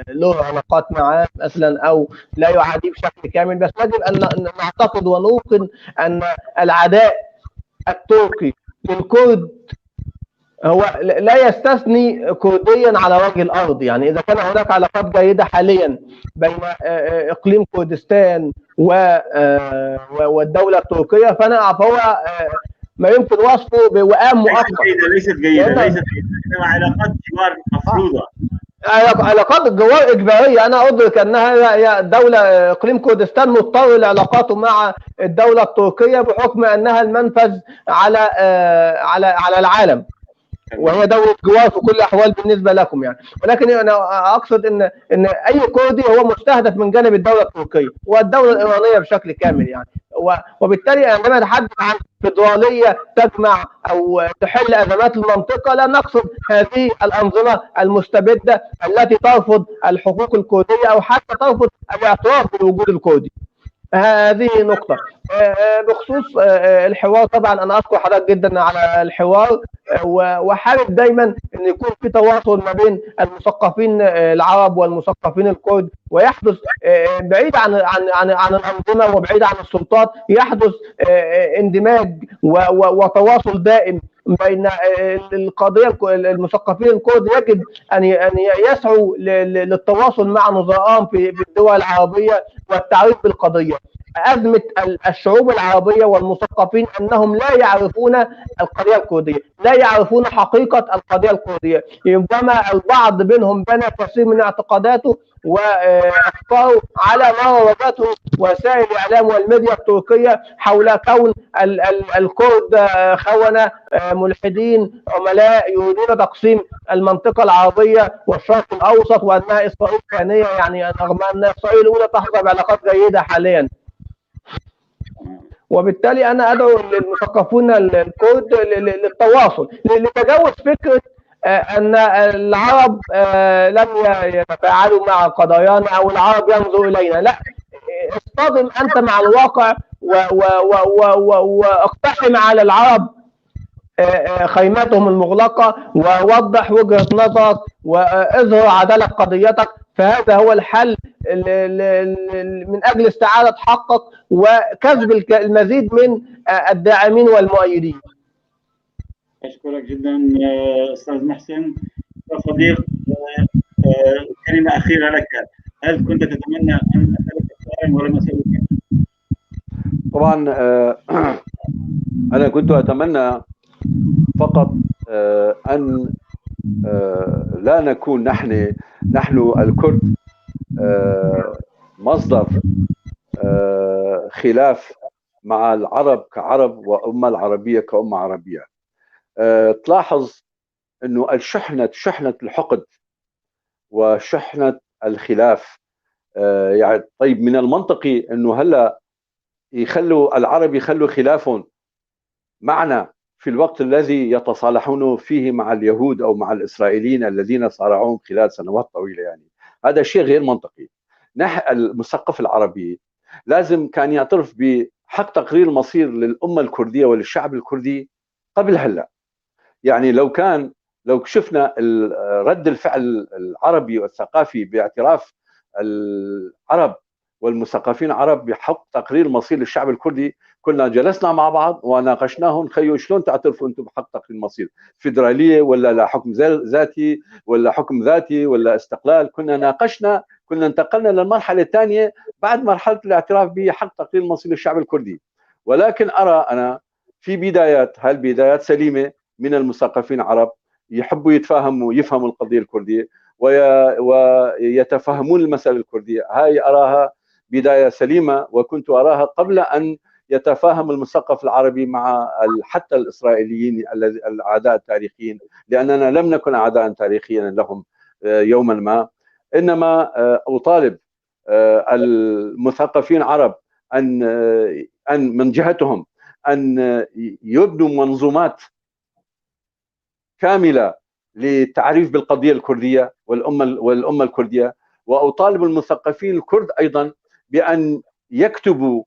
له علاقات معه مثلا أو لا يعاديه بشكل كامل، بس يجب أن نعتقد ونوقن أن العداء التركي للكرد هو لا يستثني كرديا على وجه الارض. يعني اذا كان هناك علاقات جيدة حاليا بين اقليم كردستان والدولة التركية، فهو ما يمكن وصفه بوئام مؤقت. ليست جيدة، ليست جيدة، علاقات جوار مفروضة، علاقات جوار اجباريه. انا ادرك انها هي دولة، اقليم كردستان مضطر لعلاقاته مع الدولة التركية بحكم انها المنفذ على على على العالم، وهي دولة جوار في كل الأحوال بالنسبة لكم يعني. ولكن أنا أقصد إن أي كردي هو مستهدف من جانب الدولة التركية والدولة الإيرانية بشكل كامل يعني. وبالتالي عندما نتحدث عن فيدرالية تجمع أو تحل أزمات المنطقة، لا نقصد هذه الأنظمة المستبدة التي ترفض الحقوق الكردية أو حتى ترفض الاعتراف بالوجود الكردي. هذه نقطة. بخصوص الحوار، طبعا أنا أشكر حضرتك جدا على الحوار، وحابب دايما أن يكون في تواصل ما بين المثقفين العرب والمثقفين الكرد، ويحدث بعيد عن عن عن عن الأنظمة وبعيد عن السلطات، يحدث اندماج وتواصل دائم بين القضية. المثقفين الكرد يجب أن يسعوا للتواصل مع نظرائهم في الدول العربية والتعريف بالقضية. أزمة الشعوب العربية والمثقفين أنهم لا يعرفون القضية الكردية، لا يعرفون حقيقة القضية الكردية. ربما البعض منهم بنى كثير من اعتقاداته وأفكاره على ما روجته وسائل الإعلام والميديا التركية حول كون الكرد خونة ملحدين عملاء يريدون تقسيم المنطقة العربية والشرق الأوسط، وأنها إسرائيل ثانية. يعني رغم أن إسرائيل الأولى تحظى بعلاقات جيدة حاليا. وبالتالي انا ادعو المثقفون الكرد للتواصل، لتجاوز فكرة ان العرب لم يتفاعلوا مع قضايانا او العرب ينظروا الينا. لا، اصطدم انت مع الواقع واقتحم على العرب خيماتهم المغلقة، ووضح وجهه نظرك واظهر عدالة قضيتك. فهذا هو الحل من اجل استعاده حقك وكسب المزيد من الداعمين والمؤيدين. اشكرك جدا استاذ محسن. صديق، كلمة اخيرة لك، هل كنت تتمنى ان اسالك سؤالا ولم اسالك؟ طبعا انا كنت اتمنى فقط ان لا نكون نحن الكرد مصدر خلاف مع العرب كعرب وأمة العربية كأمة عربية. تلاحظ أنه الشحنة، شحنة الحقد وشحنة الخلاف، يعني طيب من المنطقي أنه هلأ يخلوا العرب يخلوا خلافهم معنا في الوقت الذي يتصالحون فيه مع اليهود أو مع الإسرائيليين الذين صارعوهم خلال سنوات طويلة. يعني هذا شيء غير منطقي. نحن المثقف العربي لازم كان يعترف بحق تقرير المصير للأمة الكردية وللشعب الكردي قبل هلأ. يعني لو شفنا رد الفعل العربي والثقافي باعتراف العرب والمثقفين العرب بحق تقرير المصير للشعب الكردي، كنا جلسنا مع بعض وناقشناهم، خيو شلون تعترفوا انتم بحق تقرير المصير؟ فيدرالية ولا لا حكم ذاتي ولا حكم ذاتي ولا استقلال؟ كنا ناقشنا، كنا انتقلنا للمرحلة الثانية بعد مرحلة الاعتراف بحق تقرير المصير للشعب الكردي. ولكن ارى انا في بدايات، هالبدايات سليمة من المثقفين العرب يحبوا يتفاهموا يفهموا القضية الكردية ويتفهمون المسالة الكردية، هاي اراها بداية سليمة، وكنت اراها قبل ان يتفاهم المثقف العربي مع حتى الاسرائيليين الاعداء التاريخيين، لاننا لم نكن اعداء تاريخيا لهم يوما ما. انما اطالب المثقفين العرب ان من جهتهم ان يبنوا منظومات كاملة للتعريف بالقضية الكردية والامه الكردية، واطالب المثقفين الكرد ايضا بان يكتبوا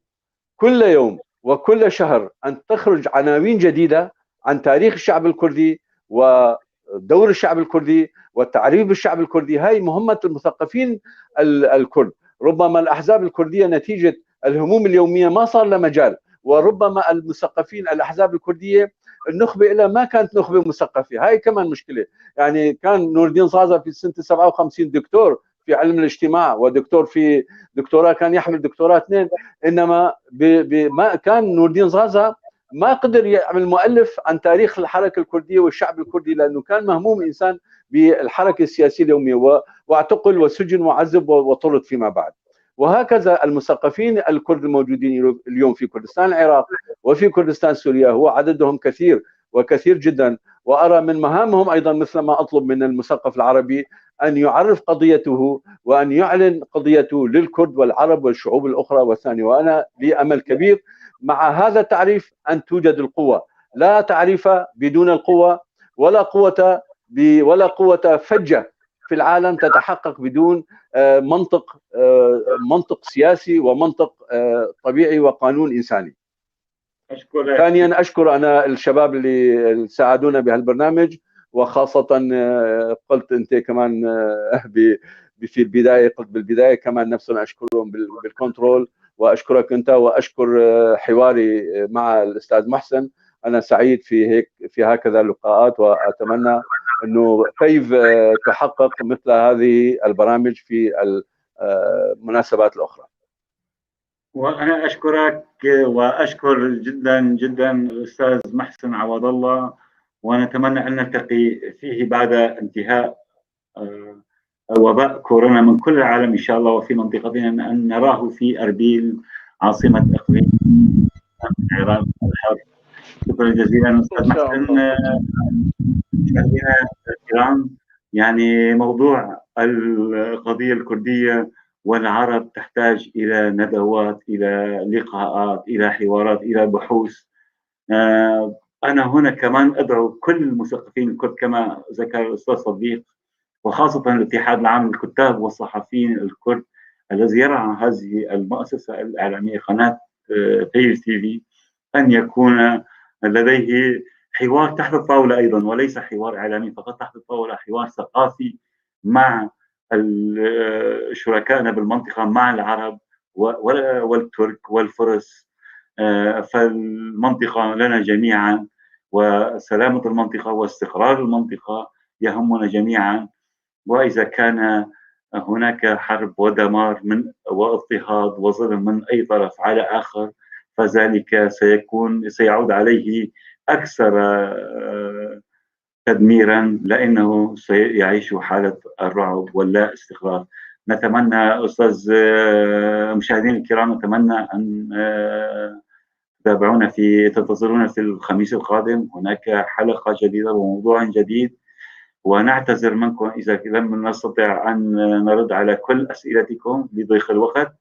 كل يوم وكل شهر أن تخرج عناوين جديدة عن تاريخ الشعب الكردي ودور الشعب الكردي والتعريف بالشعب الكردي. هاي مهمة المثقفين الكرد. ربما الأحزاب الكردية نتيجة الهموم اليومية ما صار لها مجال، وربما المثقفين الأحزاب الكردية النخبة لها ما كانت نخبة مثقفة، هاي كمان مشكلة. يعني كان نور الدين زازا في سنة 57 دكتور في علم الاجتماع ودكتور في دكتوراه، كان يحمل دكتوراه 2، انما ما كان نور الدين زازا ما قدر يعمل مؤلف عن تاريخ الحركة الكردية والشعب الكردي، لانه كان مهموم انسان بالحركة السياسية اليومية، واعتقل وسجن وعذب وطرد فيما بعد. وهكذا المثقفين الكرد الموجودين اليوم في كردستان العراق وفي كردستان سوريا هو عددهم كثير وكثير جدا، وارى من مهامهم ايضا مثل ما اطلب من المثقف العربي أن يعرف قضيته وأن يعلن قضيته للكرد والعرب والشعوب الأخرى والثانية. وأنا لي أمل كبير مع هذا التعريف أن توجد القوة، لا تعريف بدون القوة، ولا قوة ولا قوة فجة في العالم تتحقق بدون منطق سياسي ومنطق طبيعي وقانون إنساني. أشكرك. ثانيا أشكر أنا الشباب اللي ساعدونا بهالبرنامج، وخاصة قلت أنت كمان في البداية، قلت بالبداية كمان نفسنا أشكرهم بالكنترول، وأشكرك أنت، وأشكر حواري مع الأستاذ محسن. أنا سعيد في هيك في هكذا لقاءات، وأتمنى أنه كيف تحقق مثل هذه البرامج في المناسبات الأخرى. وأنا أشكرك وأشكر جدا جدا الأستاذ محسن عوض الله، ونتمنى أن نلتقي فيه بعد انتهاء وباء كورونا من كل العالم إن شاء الله، وفي منطقتنا أن نراه في أربيل عاصمة إقليم العراق الحر. شكرا جزيلا أستاذ محسن. مشاهدينا الكرام، يعني موضوع القضية الكردية والعرب تحتاج إلى ندوات، إلى لقاءات، إلى حوارات، إلى بحوث. أنا هنا كمان أدعو كل المثقفين الكرد كما ذكر الأستاذ صديق، وخاصة الاتحاد العام للكتاب والصحفيين الكرد الذي يرعى هذه المؤسسة الإعلامية قناة بيف تي في، أن يكون لديه حوار تحت الطاولة أيضا، وليس حوار إعلامي فقط، تحت الطاولة حوار ثقافي مع شركائنا بالمنطقة، مع العرب والترك والفرس. فالمنطقة لنا جميعا، وسلامة المنطقة واستقرار المنطقة يهمنا جميعا. وإذا كان هناك حرب ودمار من واضطهاد وظلم من أي طرف على آخر، فذلك سيعود عليه أكثر تدميرا، لأنه سيعيش حالة الرعب واللا استقرار. نتمنى أستاذ مشاهدينا الكرام، نتمنى أن تتابعونا تنتظرونا في الخميس القادم، هناك حلقة جديدة وموضوع جديد. ونعتذر منكم إذا لم نستطع أن نرد على كل أسئلتكم لضيق الوقت،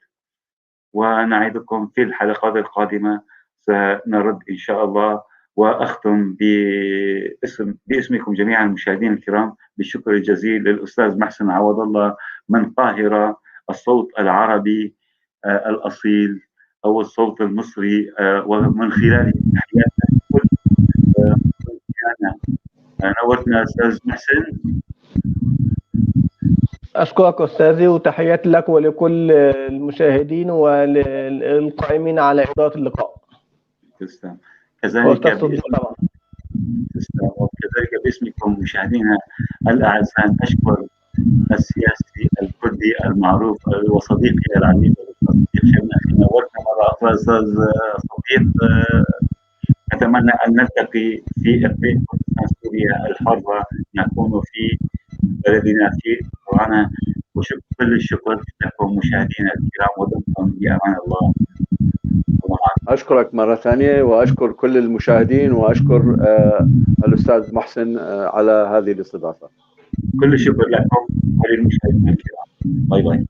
ونعدكم في الحلقات القادمة سنرد إن شاء الله. وأختم باسمكم جميعا المشاهدين الكرام بالشكر الجزيل للأستاذ محسن عوض الله من القاهرة، الصوت العربي الأصيل أو الصوت المصري، ومن خلاله تحياتنا لكل نورتنا أستاذ محسن. أشكرك أستاذي، وتحياتي لك ولكل المشاهدين وللقائمين على إدارة اللقاء. تسلم. كذلك باسمكم مشاهدينا الأعزاء أشكر السياسي الكردي المعروف وصديقي العزيز صديق شرنخي، نورتنا مرة أخرى أستاذ صديق. أتمنى أن نلتقي في إقليم كردستان سوريا الحرة، نكون في بلدنا في قرانا. وشكر الشكر لكم مشاهدينا الكرام، ودمتم بأمان الله. أشكرك مرة ثانية، وأشكر كل المشاهدين، وأشكر الأستاذ محسن على هذه الاستضافة. كل الشكر لكم وللمشاهدين الكرام. باي باي.